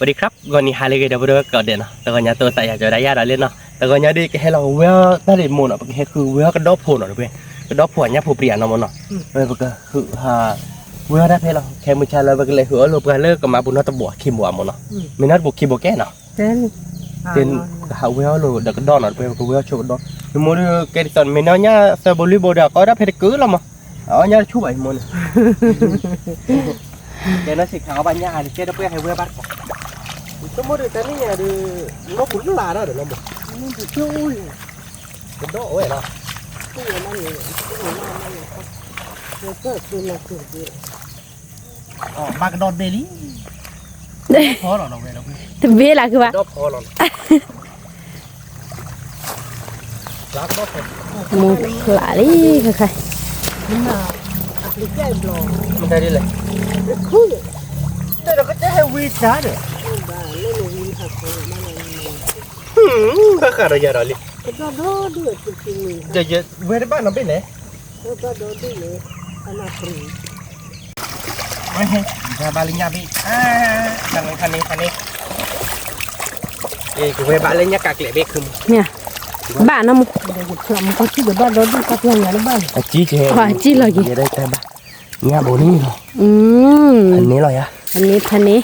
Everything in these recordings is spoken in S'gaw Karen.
สวัสดีครับ ဂီၤနံၤဟါလၢအဂ့ၤ ဒီပုၢ်ဝဲၢ်ကိးဂၤဒဲးနီၤ, တဂီၤညါ တၢ်သးယၤကၠီၤဒၣ်ယၤဒီးလံနီၤ, တဂီၤညါဒီး ကဟဲလီၤဝဲအီၣ်တၢ်ဒ်မိၢ်နီၤ, ပကဟဲဃုဝဲအီၣ်ကဒီဖှိၣ်နီၤ ဒီပုၢ်ဝဲၢ်, ကဒီဖှိၣ်ညၣ်ဖိပြံအနီၢ်မၢ်နီၤ, ပကဃု ဝဲအီၣ်တၢ်ဖဲလီၤ, ခဲမုၢ်ဆါလၢပကလဲၤဃုအီၣ်လိာ်ပှၤလၢကမၤပူၤနီတဘိးခံဘိးအမၢ်နီၤ, မ့ၢ်နီတဘိးခံဘိးကဲနီၤ, ကဟးဝဲအီၣ်လိာ်ဒီးကဒီနီၤ ဒီပုၢ်ဝဲၢ် ပကဝဲအီၣ်ဆိကဒီ, ယမိၢ်ဒီးကဲဒ်သိး မ့ၢ်နီၢ်ညၣ်သၢဘိလွံၢ်ဘိဒီး အကီတၢ်ဖဲတကုလီၤမၢ်, အအီၣ်ညၣ်တဆူၣ်ဘၣ်ယမိၢ်န့ၣ် ကဲနီၢ်ဆံးခါအီၣ်ဘၣ်ညၣ်ဟါလံ ကဲဒီပုၢ်ဝဲၢ်ဟဲဝဲဘၣ်တကိး, ဆိကမိၣ်ဒီးတၢ်န့ၣ်ညါဒီး လီၢ်ပူၤလၢ်လၢ်ဒီးလီၤမၢ်, ကဒီအိၣ်လံ, ကဒီအိၣ်ဝဲလီၤ, ဘၣ်ကဒီတဘ့ၣ်လံ, ဖီလီၤဒီးဝဲလီၤ, တဘ့ၣ်လၢ်ကဘၣ် ဒီဖီလီၤလီၤ မူဖျးလံခါခါ, မတၤဒ်လဲၣ်, တဲဒီးကတဲဟဲဝံတၢ်ဒီး, ဘၣ်ဃးဒီးယၤဒီးလံ, ဝဲတဘၣ်နီတဘ့ၣ်လဲၣ်, ဝဲဟဲဘၣ်လၢညၣ်ဘ့ၣ်, ဖးန့ၣ်ဖးန့ၣ်, ကဝဲဘၣ်လၢညၣ်ကးကျဲးဘ့ၣ်ခုမၢ်, ဘၣ်နီၢ်မူ, အကံၣ်လီၤက့ၤ, ညၣ်ဘိန့ၣ်လီၤ, ဖးန့ၣ်လီၤယၤ, ဖးန့ၣ်,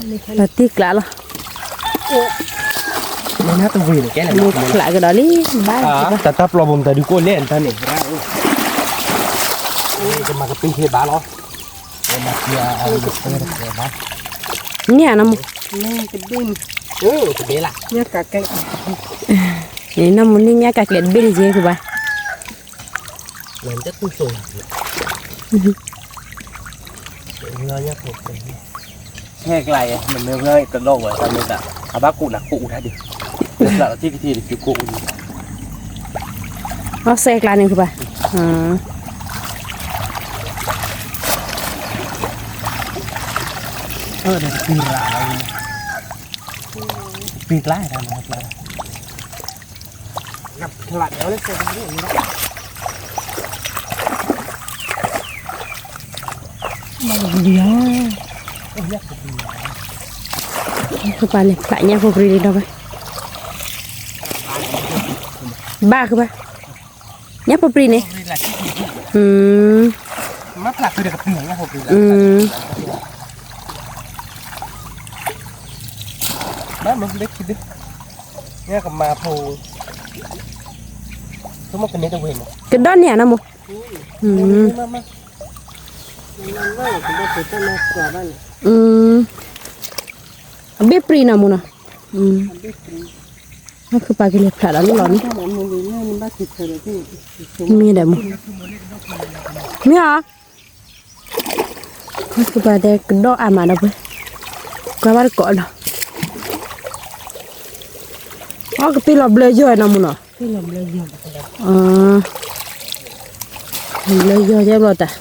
လီၤတံၢ်ကျးလီၤ, မူဖျးကဒီးလံ, ဘၣ်, တၢ်တၢ်ပျီဘိမတၤဒုးကိၣ်လဲၣ်တၢ်န့ၣ်, ကမၤကပ့ၢ်ဖဲဘၣ်လီၤ, န့ၣ်နီၢ်မူ, နီၢ်မူန့ၣ်ညၣ်ကးကျဲးတဘ့ၣ်လံကဘၣ် ဟဲကျါယဲ နမ့ၢ်ဝဲကဒီးဝဲတၢ်မ့ၢ်သး အဘၣ်ကိးနၤကိးအူထါဒုး နကျးလီၤထံၣ်ကထံၣ်ဒုးကိးအူဒုး အီစဲကျါန့ၣ်ကဘၣ် ပံကျါ ကပၤလဲၤဖျးညၣ်ဖိပြံလံဒီးဝဲ ဘၣ်ကဘၣ် ညၣ်ဖိပြံန့ၣ် မ့ၢ်ဖျးခုဒီးကပံာ်ညၣ်ဖိပြံ မ့ၢ်မ့ၢ်ဘ့ၣ်ခံဘ့ၣ် ညၣ်ကမၤဖိ ကမ့ၢ်ကန့ၢ်တဝ့ၢ်မး ကဒီးန့ၣ်ဧါနီၢ်မိၢ် အဘ့ၣ်ပြံနီၢ်မိၢ်နီၤ ဟဲခုပာ်ကလဲၤဖျးဒီးလီၢ်လီၤန့ၣ် မ့ၢ်ဒီးမိၢ် မ့ၢ်ဧါ ဟဲခုပာ်တဲကဒီးအါမးဒီးပှဲၤ ကွၢ်ဘၣ်တကိးဒီး အီကပ့ၤလီၤဘျၢယီၤနီၢ်မိၢ်နီၤ ဘျၢယီၤယဲဘျီတၢ်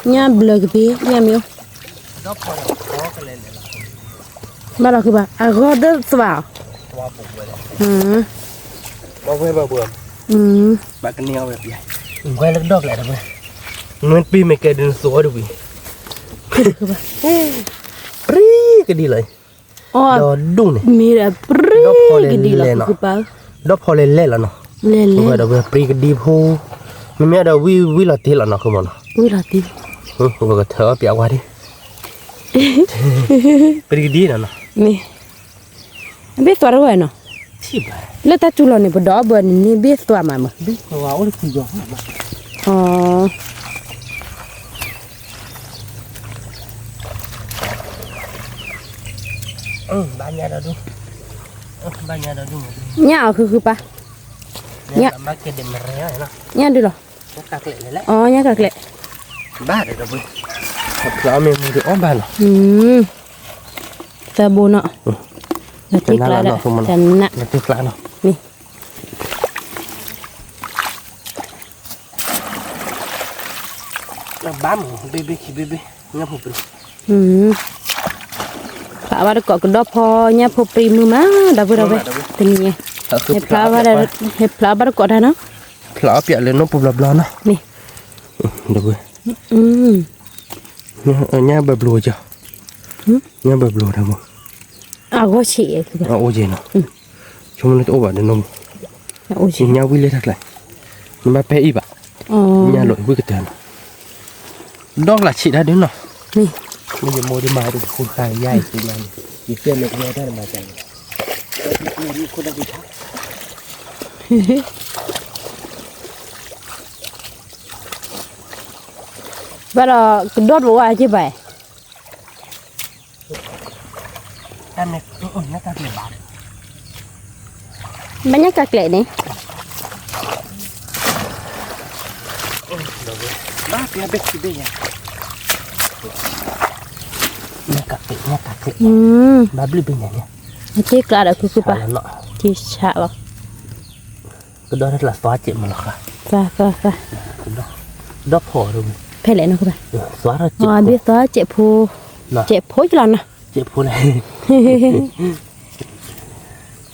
ညၣ်ဘျၢကပ့ၤ ညၣ်မ့ၢ်အိၣ် ဘၣ်လီၤခုဘၣ် အဂီၢ်ဒၢသွး ဘၣ်ဝဲဘၣ်ဘၣ် ဘၣ်ကန့ၢ်အီၤဝဲပျဲ ဝဲလၢကဒီးကျဲတဝဲ နွံပံၤမ့ၢ်ကဲဒုးနသူအီၤတဝံၤ ပြံကဒံလီၤ ဒီးဒူၣ်န့ၣ် မ့ၢ်ဒီးပြံကဒံလီၤ ဒီးဖီလဲၤလဲၣ်နီၤ ဒီးဖီလဲၤလဲၣ်လီၤနီၤ လဲၤလဲၣ် ဝဲဒီးဝဲပြံကဒံဖိ မ့မ့ၢ်ဒီးဝံၣ်ဝံၣ်လီၤတံၢ်လီၤနီၤ ခိမီၤနီၤ ဝံၣ်လီၤတံၢ် ဝဲကထၢအီၤပျဲဝါဒံး ပြံကဒံနီၤနီၤ မ့ၢ် ဘ့ၣ်သွါတဝဲနီၤ လၢတၢ်တူၢ်လီၤန့ၣ် ပဒီးအီၣ်ဘၢန့ၣ် မ့ၢ်ဘ့ၣ်သွါမးမး ဘၣ်ညါဒီးဒူၣ် ဘၣ်ညါဒီးဒူၣ် ညၣ်အီၤဃုဃုပၢ် ညၣ် ညၣ်ဒုးလီၤ အီၤညၣ်ကကျဲ ဘၣ်ဒီးဒ်ဝဲ ဖျါမ့ၢ်မူဒီးအီၣ်ဘၣ်လီၤ သၢဘိနီၤ လၢတ့ကျါဒီး တနၢ် လၢတ့ကျါနီၤ မ့ၢ် ဘၣ်မုာ် ဘ့ၣ်ဘ့ၣ်ခံဘ့ၣ်ဘ့ၣ် ညၣ်ဖိပြံ ဖျါဘၣ်တကိးကဒီးဖီညၣ်ဖိပြံမုာ်မး ဒီပုၢ်ဒီဝဲၢ် တနံၤညါ ဟဲဖျါဘၣ်ဒီး ဟဲဖျါဘၣ်တကိးတၢ်နီၤ ဖျါအီၣ်ပျဲလၢနီၢ်ပူၤဘျီဘျီနီၤ မ့ၢ် ဒီပုၢ် ညၣ်ဘၢဘျိကီ ညၣ်ဘၢဘျိဒီပုၢ် အဂီၢ်ဆံး, အအိၣ်ယဲနီၤ, ဆိကမိၣ်လၢတအိၣ်ဘၣ်ဒီးနီၢ်မူ, ညါဝံၣ်လၢတၢ်ကျါ, နဘၣ်ပဲအံၤဘၣ်, ညါလိာ်ဝံၣ်ကတၢၢ်နီၤ, ဒီကလးဆံးတၢ်ဒုနီၤ, မ့ၢ်ယမိၢ်ဒုမၤဒုဃုဃာ်ယၤအံၤသ့ၣ်ညါန့ၣ်, ယတဲန့ၣ်ကဲတၢ်မၤကၢ်န့ၣ်, ဘၣ်ဒီးကဒီတအိၣ်အက့ၢ်ဘၣ်, ဘၣ်ညါကကျဲးန့ၣ်, ဘၣ်ဘျုးဘ့ၣ်ညါန့ၣ်, အက့ၢ်ကျါဒီးခုခုပၤ, က့ၢ်ဆးလီၤ, ကဒီတၢ်ကျါသွါစဲးမးလီၤဃာ်, သွါသွါသွါ, ဒီဖီၣ်, ဖဲလဲၣ်နီၤ, သွါထီၣ်စဲးဖိ, ဘၣ်သွါစဲးဖိ, စဲးဖိကလီၤနီၤ, စဲးဖိလဲၣ်,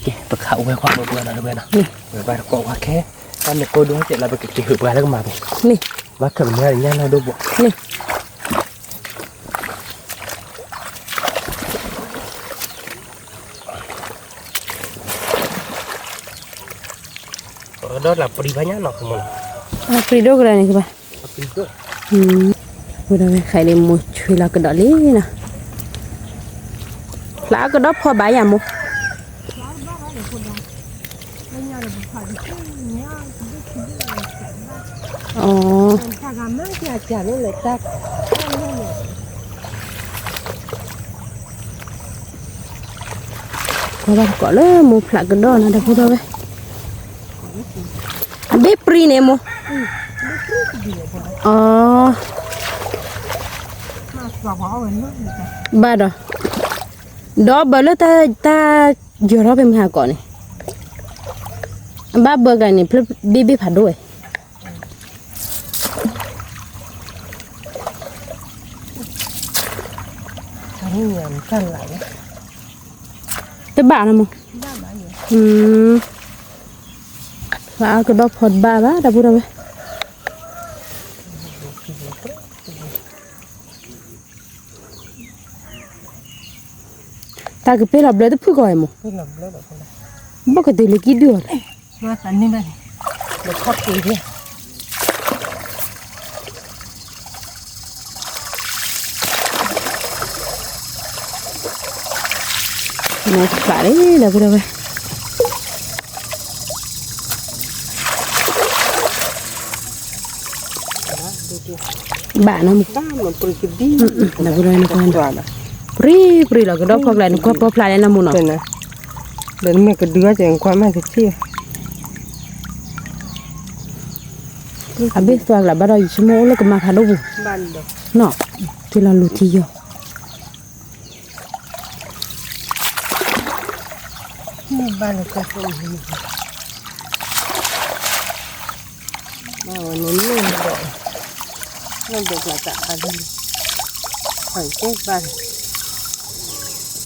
ကဲ ပခးဝဲကွၢ်ပှၤနီၤတဝဲနီၤ, ဝဲဘၣ်တကိးဝဲခဲ, တၢ်မ့ၢ်ကိၢ်ဒိၣ်စဲးလီၤ ပကက့ၤဟုးပှၤလၢကမၤပှၤ, မ့ၢ်, ဘၣ်ခၢၣ်မ့ၢ်ညါနီၢ်ဒိၣ်ဘိး, မ့ၢ် ကဒီးလၢပရံဘၣ်ညါနီၤ, ပရံဒိၣ်ကဒီးန့ၣ်ကဘၣ်, ဝဲဒၣ်ဝဲ ခဲအံၤဒ်မိၢ်ဆွံလီၤကဒီးလံနီၤ, ဖျါကဒီဖီဘၣ်ယၤမိၢ်, ပှၤဘၣ်တကိးလၢမိၢ်ဖျးကဒီးနီၤ ဒီပုၢ်ဒီဝဲၢ်, အဘ့ၣ်ပြံန့ၣ်မိၢ်, အ, ဘၣ်ဒီး, ဒီးဘၢလၢတၢ်ယီၤထီၣ်ဖဲမုၢ်ဟါကီးန့ၣ်, ဘၣ်ဘၢကလါန့ၣ် ဖျၢၣ်ဘ့ၣ်ဘ့ၣ်ဖးဒိၣ်ဝဲ တဘၣ်နီၤမိၢ်, ဖျါကဒီဖီတဘၣ်ဘၣ် ဒီပုၢ်ဒီဝဲၢ်, တၢ်ကပ့ၢ်လီၤဘျၢတဖုၣ်ကီးအံၤမိၢ်, ဘၣ်ကတုၤလၢကံၣ်ဒုၣ်အီၤလဲၣ် မိၢ်ဖျးလံ ဒီပုၢ်ဒီဝဲၢ်, ဘၣ်နီၤမိၢ်, ဒီပုၢ်ဒီဝဲၢ် နကွၢ်, ပြံပြံလီၤ ကဒီဖီကျါ နကွၢ်ပီဖျါလဲၣ်နီၤမိၢ်နီၤ, ဒီးနမ့ၢ်ကဒုအီၤကဲ နကွၢ်မ့ၢ်တထံၣ် အဘ့ၣ်သွါကလါဘၣ်ဒီး ယဆိကမိၣ်အိၣ်လၢကမၤဖးဒိၣ်ပူၤ, နီၤ, ထံလီၤလူၤထံယီၤ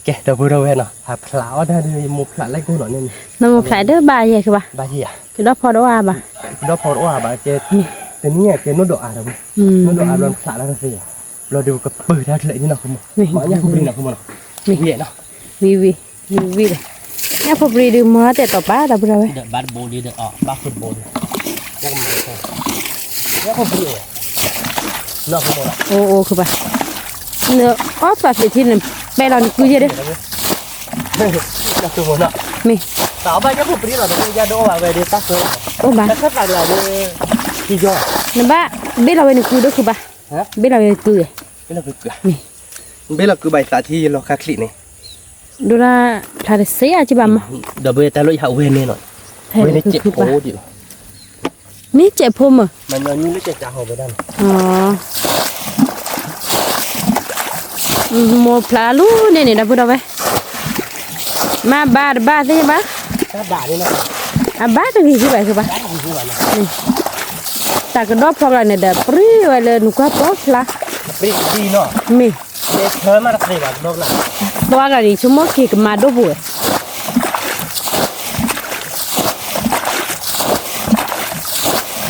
ကဲ ဒီပုၢ်ဒီဝဲၢ်နီၤ ဟးဖျးအီၣ်တၢ်ဒီး မိၢ်ဖျးလၢကိၢ်နီၤန့ၣ်, နမိၢ်ဖျးဒၣ်ဘၣ်ယဲၢ်ကဘၣ်, ဘၣ်ယဲၢ်ဧါ, ကဒီဖီတအိၣ်အါဘၣ်, ကဒီဖီတအိၣ်အါဘၣ်ကဲ, တနံၣ်ညါကဲနိၣ်ဒိးအါဒီး, နိၣ်ဒိးအါဘျီဖျးတၢ်တသ့ဧါ, ဘျီဒီးပကပၢၤတၢ်ချၢးန့ၣ်နီၤ ဖိမုၣ်, ညၣ်ဖိပြံနီၤ ဖိမုၣ်နီၤ, ဝံၤနီၤ, ဝံၤဝံၤ, ဝံၤဝံၤဒီး, ညၣ်ဖိပြံဒီး မၤတဲာ်တီၤပာ် ဒီပုၢ်ဒီဝဲၢ်, ဘၣ်တဘိလံဒီးအီၤ ဘၣ်ဖိတဘိလံ, ညၣ်ဖိပြံ, အိၣ်အိၣ်ကဘၣ်, နအီၣ်သွးသ့ၣ်ထံန့ၣ် ပဲလီၤနကုယဲၢ်ဒီး, မ့ၢ်, တၢ်အီၣ်ဘၣ်ညၣ်ဖိပြံလီၤ တၢ်အိၣ်ဘၣ်ဝဲဒၣ်တၢ်ဆၢ, အိၣ်ဘၣ်, တၢ်ဆၢသးဒၣ်လၢ, နဘၣ်, ဘ့ၣ်လီၤဝဲနကုဒီးကဘၣ်, ဘ့ၣ်လီၤဝဲနကု, မ့ၢ်, ဘ့ၣ်လီၤကုဘၣ်ယသးထံယလီၤခါချံးန့ၣ်, ဒိၣ်ဒၣ်ဖျါတစ့အါကဘၣ်မး, ဒီးဘၣ်တၢ်လၢယဟးဝဲန့ၣ်နီၤ, ဝဲန့ၣ်စဲးဖိဒံးလီၤ မ့ၢ်စဲးဖိမး, မိၢ်ဖျးလူန့ၣ်န့ၣ် ဒီပုၢ်ဒီဝဲၢ်, မ့ၢ်ဘၣ်တဘၣ်သ့ၣ်ဘၣ်, အဘၣ်တဂ့ၤကဘၣ်ကဘၣ်, တၢ်ကဒီဖီကျါန့ၣ်ဒီး ပြံဝဲလၢနကွၢ်ပီဖျါ, မ့ၢ် သွါကျါန့ၣ် ဆိကမိၣ်က့ၤကမၤဒိၣ်ပူၤဝဲ,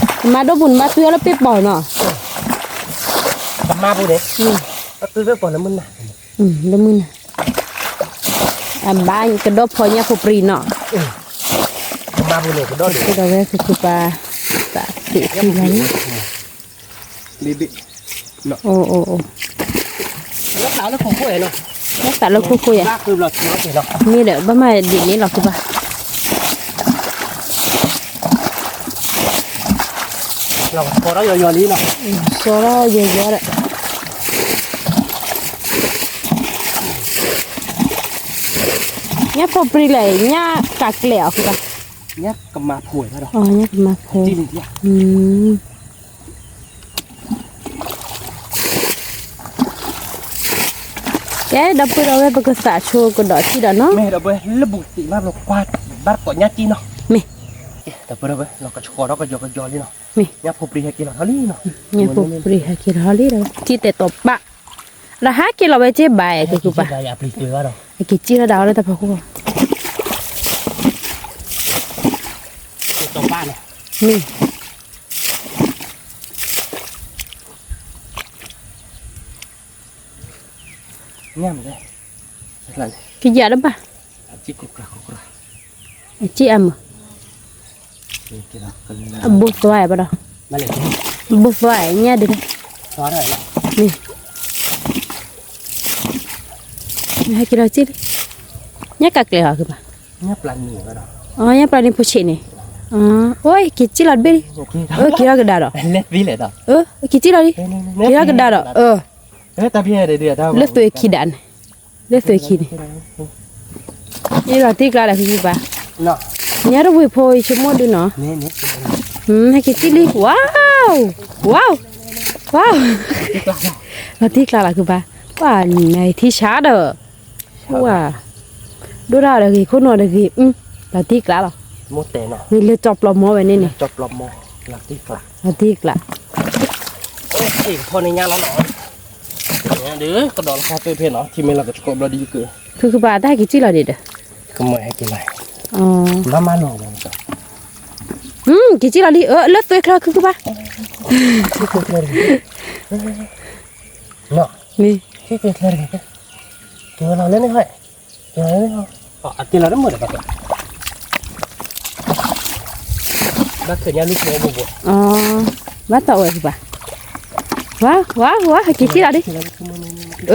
ကမၤဒိၣ်ပူၤန့ၣ် ဘၣ်သွံအီၤလၢပ့ၢ်ပီၤနီၤ, ကမၤပူၤန့ၣ်, လၢမုၢ်နၤ, လၢမုၢ်နၤ, အဘၣ်ကဒီဖီညၣ်ဖိပြံနီၤ, ကမၤဖိန့ၣ်ကဒီဒီးဝဲ ကကပၤ, သးသ့ၣ်သံလီၤန့ၣ်, အိၣ်အိၣ်အိၣ်, လၢသးလၢခိခိၣ်ယဲနီၤ, လၢသးလၢခိခိၣ်ယဲ, မ့ၢ်ဒီး ဘၣ်မၤဒ်န့ၣ်လီၤ ကပၤ လီၤကဆီထီၣ်ယီၤယီၤလံနီၤ, ဆီထီၣ်ယီၤယီၤဒီး, ညၣ်ဖိပြံလဲၣ် ညၣ်ကးကျဲၤအီၤ ကပၤ, ညၣ်ကမၤဖိဘၣ်ဒီး, ညၣ်ကမၤဖိ, ကဲ ဒီပုၢ်ဒီဝဲၢ် ပကသးဆိကဒီးထံၣ်ဒီးနီၤ, မ့ၢ်ဒီပုၢ်ဝဲၢ် လၢဘူးသံးမး ပကွၢ်ဘၣ်ကိးညၣ်ကံနီၤ, မ့ၢ်, ဒီပုၢ်ဒီဝဲၢ် လီၤကဆီထီၣ်ကယီကယီလံနီၤ, မ့ၢ်, ညၣ်ဖိပြံဟဲက့ၤလီၤထီၣ်လံနီၤ, ညၣ်ဖိပြံဟဲက့ၤလီၤထီၣ်လံဒီး ထံၣ်တဲာ်တီၤပၢ်, ဒီးဟဲက့ၤလီၤဝဲက့ဘၣ် ကကပၤ, က့ၤကံၣ်ထီၣ်ဒၣ်အီၤလၢတၢ်ဖီခိၣ်, မ့ၢ် ကယၤတဘၣ်, အစံၣ်အါမး, အဘိသွါဘၣ်ဒီး, အဘိသွါညၣ်ဒုး, မ့ၢ်, ဟဲက့ၤလီၤစံၣ်လံ, ညၣ်ကးကျဲၤဟီၤ ကပၤ, ညၣ်ပျၢ်နံၤဖိဆံးန့ၣ်, အိၣ်က့ၤစံၣ်လီၤတဘ့ၣ်လံ, က့ၤထီၣ်ကဒါဒီး, က့ၤစံၣ်လီၤလံ, က့ၤထီၣ်ကဒါဒီး, လၢသွဲၣ်ခံဒၣ်န့ၣ်, လၢသွဲၣ်ခံန့ၣ်, အ့ၣ်လီၤတံၢ်ကျါဒီး ကကပၤ, ညၣ်တဝ့ၢ်ဖိဆိကမိၣ်ဒုနီၤ, ဟဲက့ၤစံၣ်လံ ဝါ, ဝါ, ဝါ, လီၤတံၢ်ကျါလီၤ ကကပၤ, ပှၤနထံၣ်ဆါဒီး, ဝါ, ဒိၣ်ဒၣ်ဒီးဂ့ၤ ခိၣ်နီၤဒီးဂ့ၤ, လီၤတံၢ်ကျါလီၤ, ဂ့ၤလၢကၠီပျီမီဝဲန့ၣ်န့ၣ်, လီၤတံၢ်ကျါ, ကဒီးလၢခါပ့ဖဲနီၤ ထံမ့ၢ်လီၤကဆှီဘျီဒ်ယက, ခုကပၤတၢ်ဟဲက့ၤစံၣ်လီၤဒံးဒီး, ကမၤဟဲက့ၤလီၤ, ဘၣ်မၤနီၤ, က့ၤစံၣ်လီၤလံ လၢသွဲၣ်ချၢ ခုကပၤ, မ့ၢ်, က့ၤလီၤလၢန့ၣ်, က့ၤလီၤလၢန့ၣ်, က့ၤလီၤလၢမုၢ်ဒီးဘၣ်, ဘၣ်သးအိၣ်ဝဲ ကပၤ, ဝါ, ဝါ, ဝါ, ဟဲက့ၤစံၣ်လီၤဒံး, မ့ၢ်, နီၢ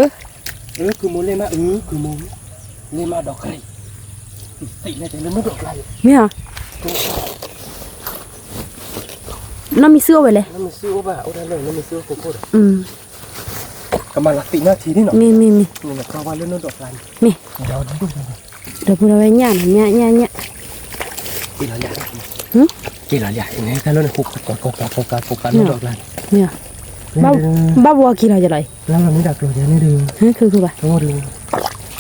်မံၤစုအိၣ်ဝဲလဲၣ်, မ့ၢ်, မ့ၢ်, မ့ၢ်, ဒီပုၢ်ဒီဝဲၢ် ညၣ်န့ၣ် ညၣ် ညၣ် ညၣ်, က့ၤလီၤလံ, ဘၣ်ဘှီက့ၤလီၤယလီၤ, ဘၣ်ဘှီက့ၤလီၤယလီၤ, ခုခုဘၣ်,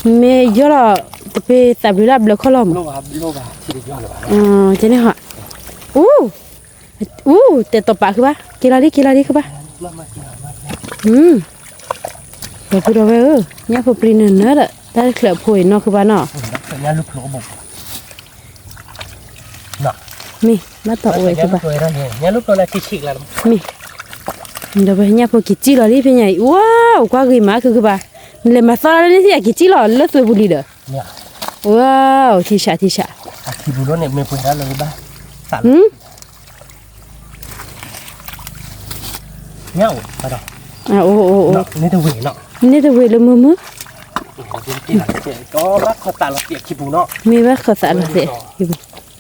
မ့ၢ်ယီၢ်လီၤ, တပ့ၤသးဘျုးလၢဘျၢခီၣ်လီၤမး, ကန့ၣ်ဟီ, အူ, အူ, တဲာ်တီၤပာ် ခုဘၣ်, က့ၤလီၤလံ က့ၤလီၤလံ ခုဘၣ်, ဒီပုၢ်ဒီဝဲၢ်ဧၢ, ညၣ်ဖိပြံနၢၤနၢၤဒီး တၢ်ချၢးဖိအံၤနီၢ် ခုဘၣ်နီၤ, မ့ၢ်, ဘၣ်တီၢ်အိၣ်ဝဲ ခုဘၣ်, မ့ၢ်, ဒီပုၢ်ညၣ်ဖိက့ၤစံၣ်လီၤလံ ဖဲညါအံၤ, ဝါ, ကွၢ်ဂ့ၤမး ခုခုဘၣ်, နလဲၤမၤသီလၢန့ၣ် သ့ၣ်အက့ၤစံၣ်လီၤ လၢသွဲပူၤလံဒီး, ဝါ, ထံဆး ထံဆး, ညၣ်အိၣ်, န့ၣ်တဝ့ၢ်လၢမုၢ်မုၢ်, မ့ၢ်ဘၣ်ခီသးလီၤသ့ၣ်, မ့ၢ်, ဒီပုၢ်, စံၣ်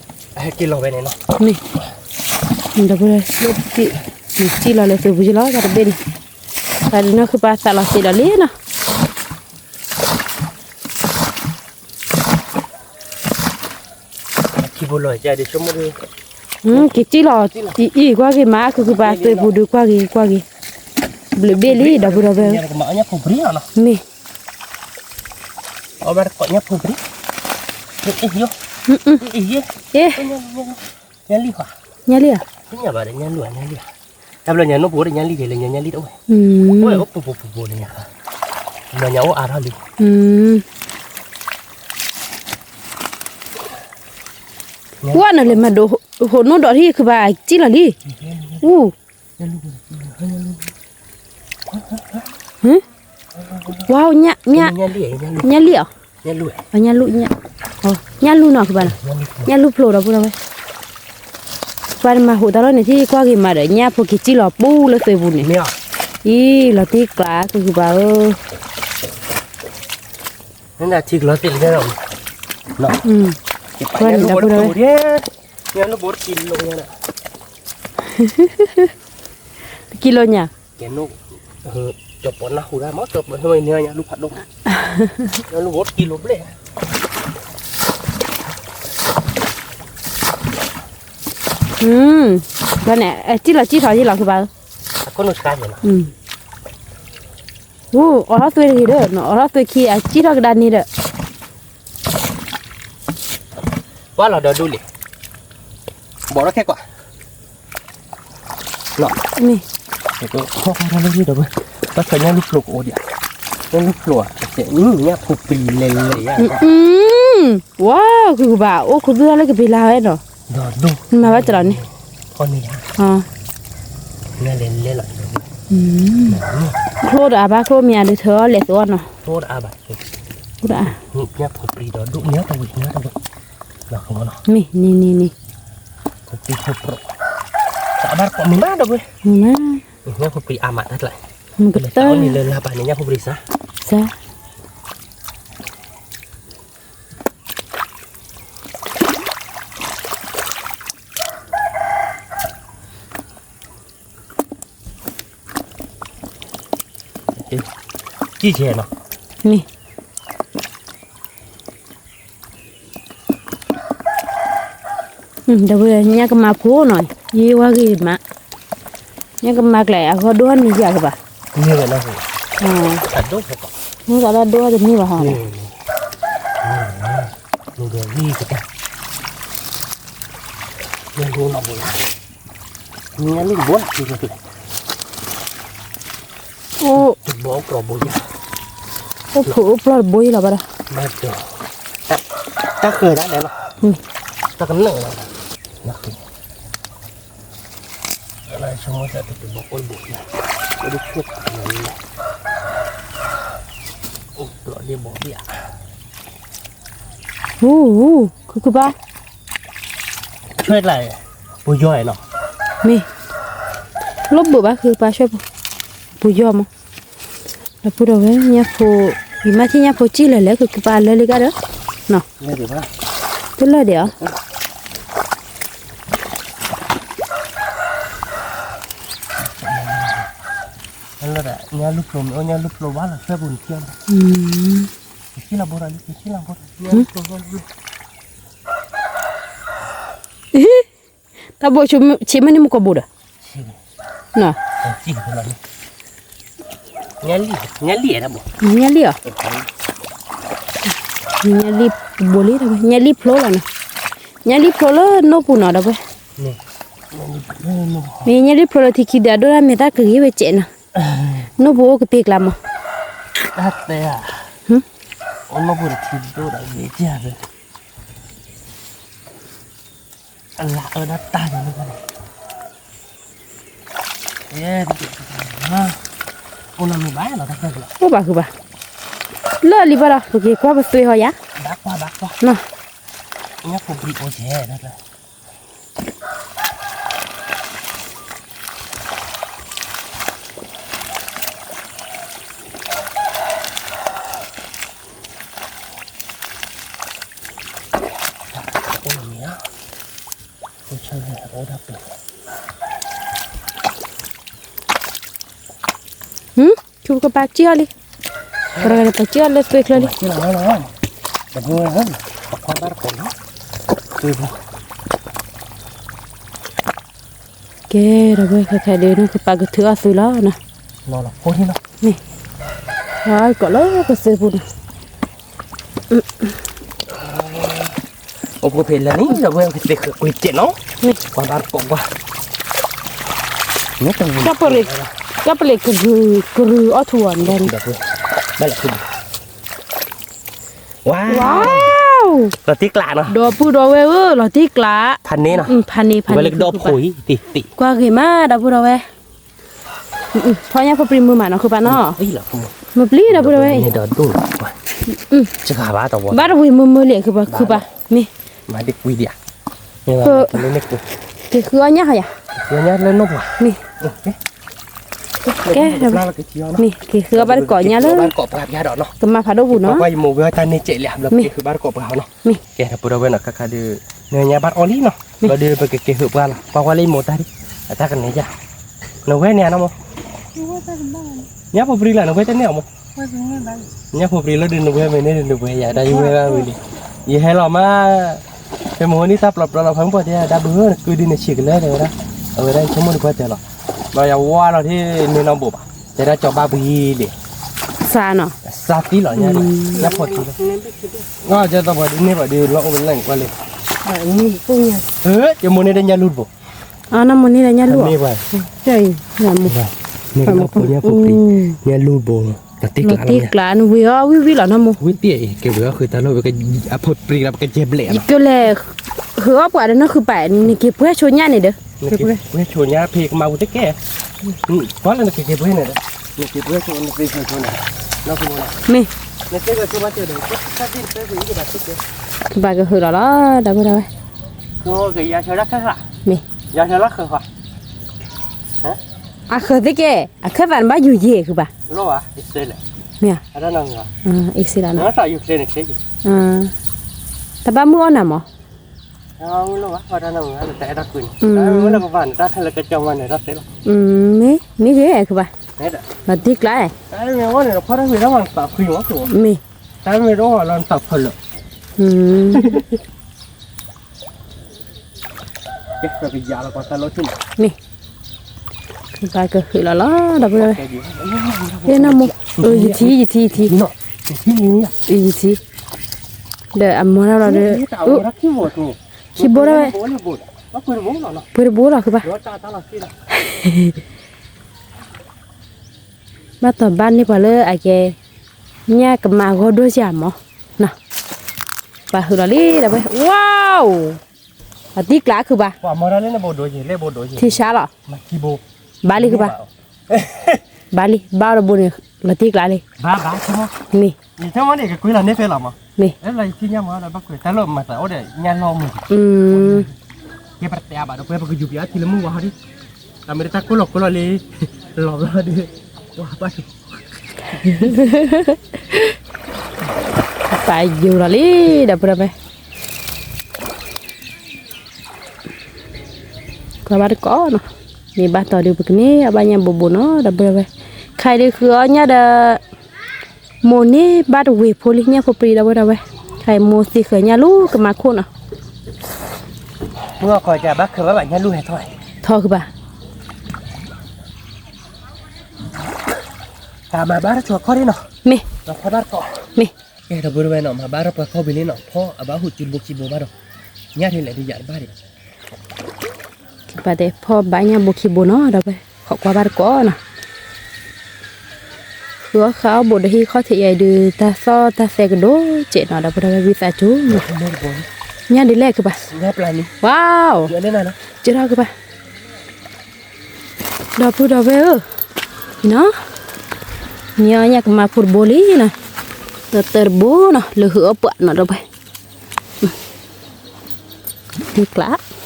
လီၤလၢသွဲပူၤလီၤ တၢ်တဘ့ၣ်န့ၣ်, တၢ်ဒုးနီၢ် ခုဘၣ်သးလီၤသ့ၣ်ဒီးလံနီၤ. က့ၤစံၣ်လီၤ, အံၤ ကွၢ်ဂ့ၤမး ခုခုဘၣ် သွဲပူၤဒုး ကွၢ်ဂ့ၤ ကွၢ်ဂ့ၤ, ဘျုးဘ့ၣ်လံ ဒီပုၢ်ဒီဝဲၢ်, မ့ၢ်, အ့, ညၣ်လံဧါ, တဘျီညါနိၣ်ပူၤ ညၣ်လံက့ၤလၢညၣ်လံတအိၣ်ဝဲ, အိၣ်ပူၤပူၤပူၤပူၤလၢညါ, တဘျီညါအိၣ်အါထီၣ်လံ, ဝဲနလဲၤမၤဒိး ဟိးနိၣ်ဒီးထံၣ်ခုဘၣ် စံၣ်လီၤလံ, အူ, ဝါ, ညၣ်လံဧါ, ညၣ်လူၢ်, ညၣ်လူၢ်နီၤ ဖုဘၣ်နီၤ, ညၣ်လူၢ်ဖျိဒီပုၢ်ဒီဝဲၢ်, ပှၤတမၤဟူးတၢ်လီၢ်န့ၣ် ထံၣ်ကွၢ်ဂ့ၤမးဒီး ညၣ်ဖိက့ၤစံၣ်လီၤပူၤလၢသွဲပူၤန့ၣ်, အံၤ လီၤတံၢ်ကျါ ဖုဖုဘၣ်ဧၢ, ထံကလီၤသ့ၣ်လၢညါ, ကွၢ်န့ၣ်ဒီပုၢ်ဒီဝဲၢ်, တကံလိညါ, ကဲ, ကၠီၤပီနၢ်ဟူဒၣ်မး, ကၠီၤပီနၢ်ဟူဒၣ်မး, ကၠီၤပီနၢ်ဟူဒၣ်မး, ကၠီၤပီနၢ်ဟူဒၣ်ဘျဲၣ်, ဘၣ်န့ၣ် စံၣ်လီၤစံၣ်ထီၣ်ယံၤလီၤ ဖုဘၣ်ဧၢ, အိၣ်အီၣ်ထီၣ်သွဲတဂ့ၤဒီး အိၣ်ထီၣ်သွဲခံ အစံၣ်ထီၣ်ကဒါန့ၣ်ဒီး ကွၢ်လီၤဒီဒူၣ်လံ, ဘီးထီၣ်ခဲကွၢ်, မ့ၢ်, ဘၣ်ဆၣ်ညၣ်လူၢ်ဖျိကအိၣ်ဒံး, ညၣ်လူၢ်ဖျိဧါ, ညၣ်ဖိပျံၤလဲၤလဲၤယါ, ဝါ ဖုဘၣ် အိၣ်ခိးဘုၣ်ထီၣ်လၢကပ့ၤလၢ်ဝဲနီၤ, နမၤဘၣ်တလီၤန့ၣ်, ချိၣ်ဒီးအါဘၣ် ချိၣ်မ့ၢ်အဒုးထၢအီၤလဲၤသိးအီၤနီၤ, အိၣ်ဒီးအါ, မ့ၢ်န့ၣ်န့ၣ်န့ၣ်, မ့ၢ်မး, မ့ၢ်ကတၢၢ်န့ၣ်လၢလါပၤန့ၣ် ညၣ်ဖိပျံၤစါ, စါ ကံၢ်ဆဲးနီၤ, မ့ၢ်, ဒီပုၢ်ဒီဝဲၢ် ညၣ်ကမါဖိနီၤ, ယ့ဝါဂ့ၤမး, ညၣ်ကမါကျဲအဂီၢ်ဒိၣ်န့ၣ်ယၤကဘၣ်, မ့ၢ်သးဒိၣ်တန့ၢ်ဘၣ်ဟီ, မ့ၢ်ဂ့ၤကတၢၢ်, မ့ၢ်ဂ့ၤလီၤဘိလီၤ, မ့ၢ်လီၤဘိလီၤ, အိၣ်, တဘီကီဘိယါ, အိၣ်ဖုးအိၣ်ပျီၢ်တဘိယံၤလီၤဘၣ်ဒီး, တၢ်ဃၢၤဒၣ်လဲာ်လီၤ, တၢ်ကနၢၣ်လီၤ, ဆိကမိၣ်သးတဘီအိၣ်တဘိယါ, အိၣ်ဒ်ခိၣ်, အိၣ်ပျီၢ်ဒ်ဘီဘၣ်ဧါ, ဟူ, ခုခုဘၣ် ဆွဲကျါ, ပူၤယီၤနီၤ, မ့ၢ်, လိၣ်ဘိးဘၣ်ခုပာ်ဆွဲပူၤ, ပူၤယီၤမး, ဒီပုၢ်ဒီဝဲၢ် ညၣ်ဖိ, ယမါထံၣ်ညၣ်ဖိစံၣ်လၢာ်လဲၣ် ခုကပာ်လၢလံကါဒီး, တလၢာ်ဒံးဧါ, ညၣ်လူၢ်ဖျိမ့ၢ်အိၣ် ညၣ်လူၢ်ဖျိဘၣ်လီၤ ဆွဲပူၤနထံၣ်, တၢ်ဘိဆ့မ့ၢ်န့ၣ်မ့ၢ်ကီးဘိဒီး, ညၣ်လံၣ်ဧါ, ညၣ်လံၣ်ဘိလံ, ညၣ်လံၣ်ဖျိလီၤနီၤ, ညၣ်လံၣ်ဖျိလၢနိၣ်ပူၤနီၤ ဒီပုၢ်ဝဲၢ်, မ့ၢ်ညၣ်လံၣ်ဖျိလၢထံခံဒီး အဒိၣ်တၢ်မဲာ်တၢ်ကဂ့ၤဝဲစဲးနီၤ, နိၣ်ပူၤအိၣ်ကပ့ၤကျါမး, တၢ်တဲဧါ, အိၣ်နိၣ်ပူၤဒီးထံဒိၣ်ဒီးဂ့ၤကဲး, အလၢအၢဒၣ်တၢ်န့ၣ်, အိၣ်ဘၣ်ဃုဘၣ်, လၢလံဘၣ်ဒီး ပက့ၤကွၢ်ပသွဲဟီယါ, ဘၣ်ကွၢ်ဘၣ်ကွၢ်, ဆူကပာ်စံၣ်အီၤလံ, ပာ်စံၣ်အီၤလၢသွဲချၢလံ, ကဲ ဒီပုၢ်ဝဲၢ် ခဲခဲဒုး နကပာ်ကထုးအီၣ်သုလီၤနီၤ, န့ၣ်, ကိးလၢကသ့ပူၤနီၤ, အိၣ်ဖိဖဲလၢန့ၣ် ဒီပုၢ်ဝဲၢ် ကသ့ကွံာ်စဲးနီၤ, ကွၢ်ဘၣ်ကိးကွၢ်, ကပလ့းကရုၤအီၣ်ထူအီၤန့ၣ်, ဝါ, လီၤတံၢ်ကျါနီၤ, ဒီပုၢ်ဒီဝဲၢ်ဧၢ လီၤတံၢ်ကျါ, ဖးန့ၢ်နီၤ, ဖးန့ၢ် ဖးန့ၢ်, ကွၢ်ဂ့ၤမး ဒီပုၢ်ဒီဝဲၢ်, ဖီညါဖိပျံၤမုာ်မးနီၤ ခုပာ်နီၤ, မုာ်ပျံၤ ဒီပုၢ်ဒီဝဲၢ်, ဒီဒိၣ်ကွၢ် စှၤဘၣ်တဝီ ဘၣ်တဝံၤမုာ်မုာ်လံ ခုဘၣ်ခုဘၣ် မ့ၢ် မၤဒ်ကွံဒံးဧါ မ့ၢ်ဘၣ်လၢန့ၣ်ကွံ က့ၤဃုအီၣ်ညၣ်ဃီယၤ ဃုအီၣ်ညၣ်လၢနီၢ်ပှၤ မ့ၢ် ကဲ မ့ၢ်က့ၤဃုအီၣ်ဘၣ်တကိးညၣ်လၢ ဘၣ်တကိးပှၤဖျါဒီးနီၤ ကမၤဖးဒိၣ်ပူၤနီၤ ပှၤယမိၢ်ဝဲတၢ်န့ၢ်စဲးလံ ဘျီက့ၤဃုဘၣ်တကိးပှၤဟီနီၤ မ့ၢ် ကဲ တပူၤဒီးဝဲနီၤ ခါခါဒုး နညါဘၣ်တအီၣ်လံနီၤ ဘျီဒုးပကက့ၤဃုပှၤလီၤ ပှၤဝဲလၢယမိၢ်တၢ်ဒံး အတၢ်ကန့ၢ်ယၤ နဝဲန့ၣ်နီၤမိၢ် ညၣ်ဖိပြံလီၤ နဝဲတန့ၢ်အီၤမိၢ် ညၣ်ဖိပြံလီၤဒုး နဝဲမ့ၢ်န့ၢ်ဒုး နဝဲယၤ ဒီးယဝဲဒၣ်ဝံၤလံ ယဟဲလီၤမး ဖဲမဟိန့ၣ်တၢ်ပျီပျီလီၤ ဖးမုၢ်ပှၢ်တဲ ဒၣ်ဘုဧၢ နကုဒုးနဆံးကလဲာ်တဲဝဲဒၣ် အဝဲဒၣ်ယဆိကမိၣ်ဒုးပှၤတဲလီၤ ဘျီယဝါလီၤထံၣ်န့ၢ်နီၢ်ဘိးဘၣ် တဲဒၣ်ကၠီဘၣ်ပှံၤလံ စါနီၤ စါသံလီၤ ညၣ်ဖိသံလီၤ ကၠီသီပှၤဒုးန့ၢ်ဘၣ်ဒုး လီၤအိၣ်ဝဲလၢနကွၢ်လံ ယမိၢ်န့ၢ်ဒီးညၣ်လူၢ်တဘိ အနီၢ်မိၢ်န့ၢ်ဒီးညၣ်လူၢ် မ့ၢ်ပှၤ မ့ၢ်ဖိညၣ်ဖိပြံ ညၣ်လူၢ်တဘိ လီၤတံၢ်ကျါ နဝံၤအီၣ်ဝံၣ်ဝံၣ်လီၤနီၢ်မိၢ် ဝံၣ်တံၢ်အံၤ ကဲဝံၤအီၣ်ဃုာ်တၢ်လီၢ်ဝဲ အဖိပြံလီၤ ပကကဲဘျဲးလီၤ ကလဲၤ ဃုအီၣ်ပှၤဒီးနီၢ်ဃုပာ် နက့ၤပှဲၤဆိညၣ်န့ၣ်ဒီး က့ၤပှဲၤဆိညၣ်ဖဲကမၤပူၤတကဲ ကွၢ်လၢနက့ၤက့ၤပှဲၤန့ၣ်ဒီး နက့ၤပှဲၤဆိ နသ့ဃုာ်ဆိန့ၣ် နီၢ်ခိန့ၣ် မ့ၢ် နသ့ဃုာ်ဆိဘၣ်တဲဒီး တၢ်သ့ၣ်နသ့ဃုာ်ယကဘၣ်သ့ကဲ ကဘၣ်ကဟုာ်လီၤလီၤ ဒီပုၢ်ဒီဝဲၢ် ကယၤဆၢတၢ်ခၢၣ်ဃာ် မ့ၢ် ယၤဆၢလီၤဃၢၤဃာ် အဃၢၤသ့ကဲ အခၢၣ်သးနဘၣ်ယူၤယဲၢ်ဃုဘၣ် လီၤဘၣ် အ့စ့လၢ မ့ၢ် အ့စ့လီၤနီၤ တၢ်ဘၣ်မုၢ်အီၣ်နၤမး မ့ၢ်လီၤဘၣ် တၢ်အဲၣ်တၢ်ကွံန့ၣ် တၢ်မ့ၢ်လၢကဘၣ်န့ၣ် တၢ်ခဲလၢာ်ကကၠီမၤန့ၣ် တၢ်သ့လီၤ မ့ၢ် မ့ၢ်ဂ့ၤခုဘၣ် လီၤတံၢ်ကျါ တၢ်မ့ၢ်ဝဲန့ၣ် ဖီၣ်တၢ်ဝံၤတၢ်မၤနသးဖှံမး မ့ၢ် တၢ်မ့ၢ်တအိၣ်လီၤနသးဖၢလၢာ် ကယၤလီၤပှၤတၢ်လီၢ်ထံၣ်န့ၣ် မ့ၢ် ကဘၣ်ကဟုာ်လီၤလီၤ ဒီပုၢ်ဒီဝဲၢ် ယဲနီၢ်မိၢ် ယထံ ယထံ ယထံ ယထံ ဒီးအမီၢ်ထီၣ်လီၤဒီး ခံဘိထီၣ်ဝဲ ပှ့ၤတဘိလီၤခုဘၣ် ဘၣ်တီၢ်ဘၣ်န့ၢ်ပှၤလၢအကဲ ညၣ်ကမၤဂီၢ်ဒိၣ်စၢ်မး နီၤ ပှၤဟုာ်လီၤလံ ဒီပုၢ်ဝဲၢ် ဝါ အတံၢ်ကျါခုဘၣ် ထံဆါလီၤ ဘၣ်လံခုဘၣ် ဘၣ်လံ ဘၣ်အီၤတဘိန့ၣ် လီၤတံၢ်ကျါလံ မ့ၢ် ကဲပတဲဘၣ်ဒီးပှဲၤပကယူၤပျါထံလၢမုၢ်ဝါဟီဒံး အမ့ၢ်တၢ်ကိၢ်လီၤကိၢ်လီၤလံ လီၤဘျီဒုး ပာ်ယိာ်လီၤလံ ဒီပုၢ်ဒီဝဲၢ် ကွၢ်ဘၣ်တကိးနီၤ မ့ၢ်ဘၣ်တီၢ်ဒုးပကန့ၢ်အီၣ်ဘၣ်ညၣ်ဘိးဘိးနီၤ ဒီပုၢ်ဒီဝဲၢ် ခဲအံၤဒုးဃုအီၣ်ညၣ်ဒီး မိၢ်န့ၢ်ဘၣ်တဝ့ၤဖိလံ ညၣ်ဖိပြံဒီပုၢ်ဒီဝဲၢ် ခဲအံၤမိၢ်သ့ဃၢၤညၣ်လူၢ်ကမၤခိၣ်နီၤ မုၢ်အီၣ်ခီကဘၣ်ခၢၣ်ဘၣ်ဘၣ်ညၣ်လူၢ်ဟဲထီၣ် ထီၣ်ခုဘၣ် တၢ်မၤဘၣ်တၢ်ဆိခီၣ်ဒ်နီၤ မ့ၢ် ဖီၣ်ဘၣ်တကိး မ့ၢ် ကဲဒီပုၢ်ဒီဝဲၢ်နီၤ မၤဘၣ်တၢ်ပှဲၤခီၣ်ဘံလံနီၤ ဖီၣ်အဘၣ်ဟူးစုတဘိခံဘိဘၣ်ဒီး ညၣ်ထဲလဲၣ်ဒုးယၤတဘၣ်ဒံး ကဘၣ်တဲဖီၣ်ဘၣ်ညၣ်ဘိခံဘိနီၤ ဒီပုၢ်ဝဲၢ် ခိးကွၢ်ဘၣ်တကိးနီၤ ဃုအီၣ်ဃုအီၣ်ဘိးဒီးဟံၣ်ခီၣ်ထံးယဲအံၤဒုး တၢ်သီၣ်တၢ်သဲကဒိၣ်စဲးနီၤ ဒီပုၢ်ဒီဝဲၢ် ဝံသးစူၤ ညၣ်ဒုးလဲၣ်ခုဘၣ် ဝါ ကထီၣ်ခုဘၣ် ဒီပုၢ်ဒီဝဲၢ်ဧၢ နီၤ မ့ၢ်အီၣ်ညၣ်ကမၤဖိတဘိလံနီၤ တၢ်တၢတဘိနီၤ လၢဃုအီၣ်ပှၤနီၤ ဒီပုၢ်ဝဲၢ် တံၢ်ကျါ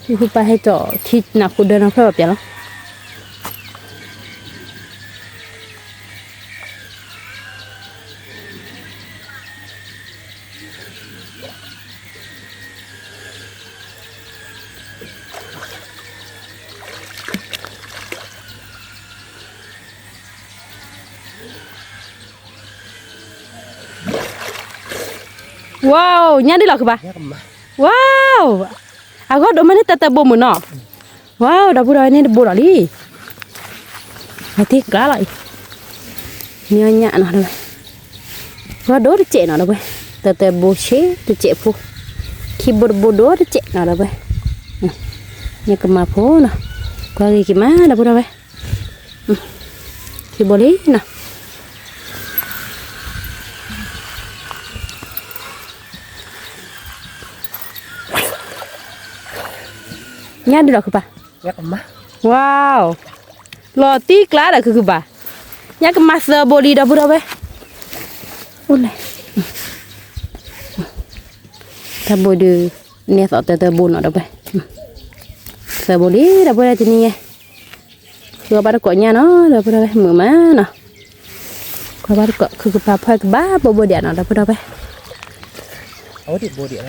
ဖုဖုပၢ်ဟဲကၠီခံနၢ်ခိဒၢနီၤဖျၢၣ်ဘၣ်ပျဲလီၤ ဝါ ညၣ်ဒုးလီၤခုဘၣ် ဝါ အဂီၢ်ဒိၣ်မးန့ၣ် တၢ်တၢဘိမုၢ်နီၤ ဝါ ဒီပုၢ်ဒီဝဲၢ်န့ၣ်တဘိလီၤလံ အတံၢ်ကျါလီၤအံၤ မ့ၢ်အီၣ်ညၣ်နီၤ ဒီပုၢ်ဝဲၢ် ဂီၢ်ဒိၣ်တစဲးနီၤ ဒီပုၢ်ဝဲၢ် တၢ်တၢဘိဆ့တစဲးဖိ ခံဘိတဘိဒိၣ်တစဲးနီၤ ဒီပုၢ်ဝဲၢ် ညၣ်ကမၤဖိနီၤ ကွၢ်ဂ့ၤက့ၤမး ဒီပုၢ်ဒီဝဲၢ် ခံဘိလံနီၤ ညၣ်ဒုးလီၤခုဘၣ် ဝါ လီၤတံၢ်ကျါဒီးခုခုဘၣ် ညါကမၤသၢဘိလံ ဒီပုၢ်ဒီဝဲၢ်, အိၣ်လဲၣ်, တၢ်ဘိဒုး န့ၢ်သီတၢ်တၢ်ဘိနီၤ ဒီပုၢ်ဝဲၢ်, သၢဘိလံ ဒီပုၢ်ဝဲၢ် တနံၤညါ, ဃုအီၣ်ဘၣ်တကိးညါနီၤ ဒီပုၢ်ဝဲၢ် မုာ်မးနီၤ, ဃုအီၣ်ဘၣ်တကိး ခုကပၤဖီၣ်ကဘၣ်ဘိဘိဒံးနီၤ ဒီပုၢ်ဝဲၢ်, အိၣ်ဒံးဘိ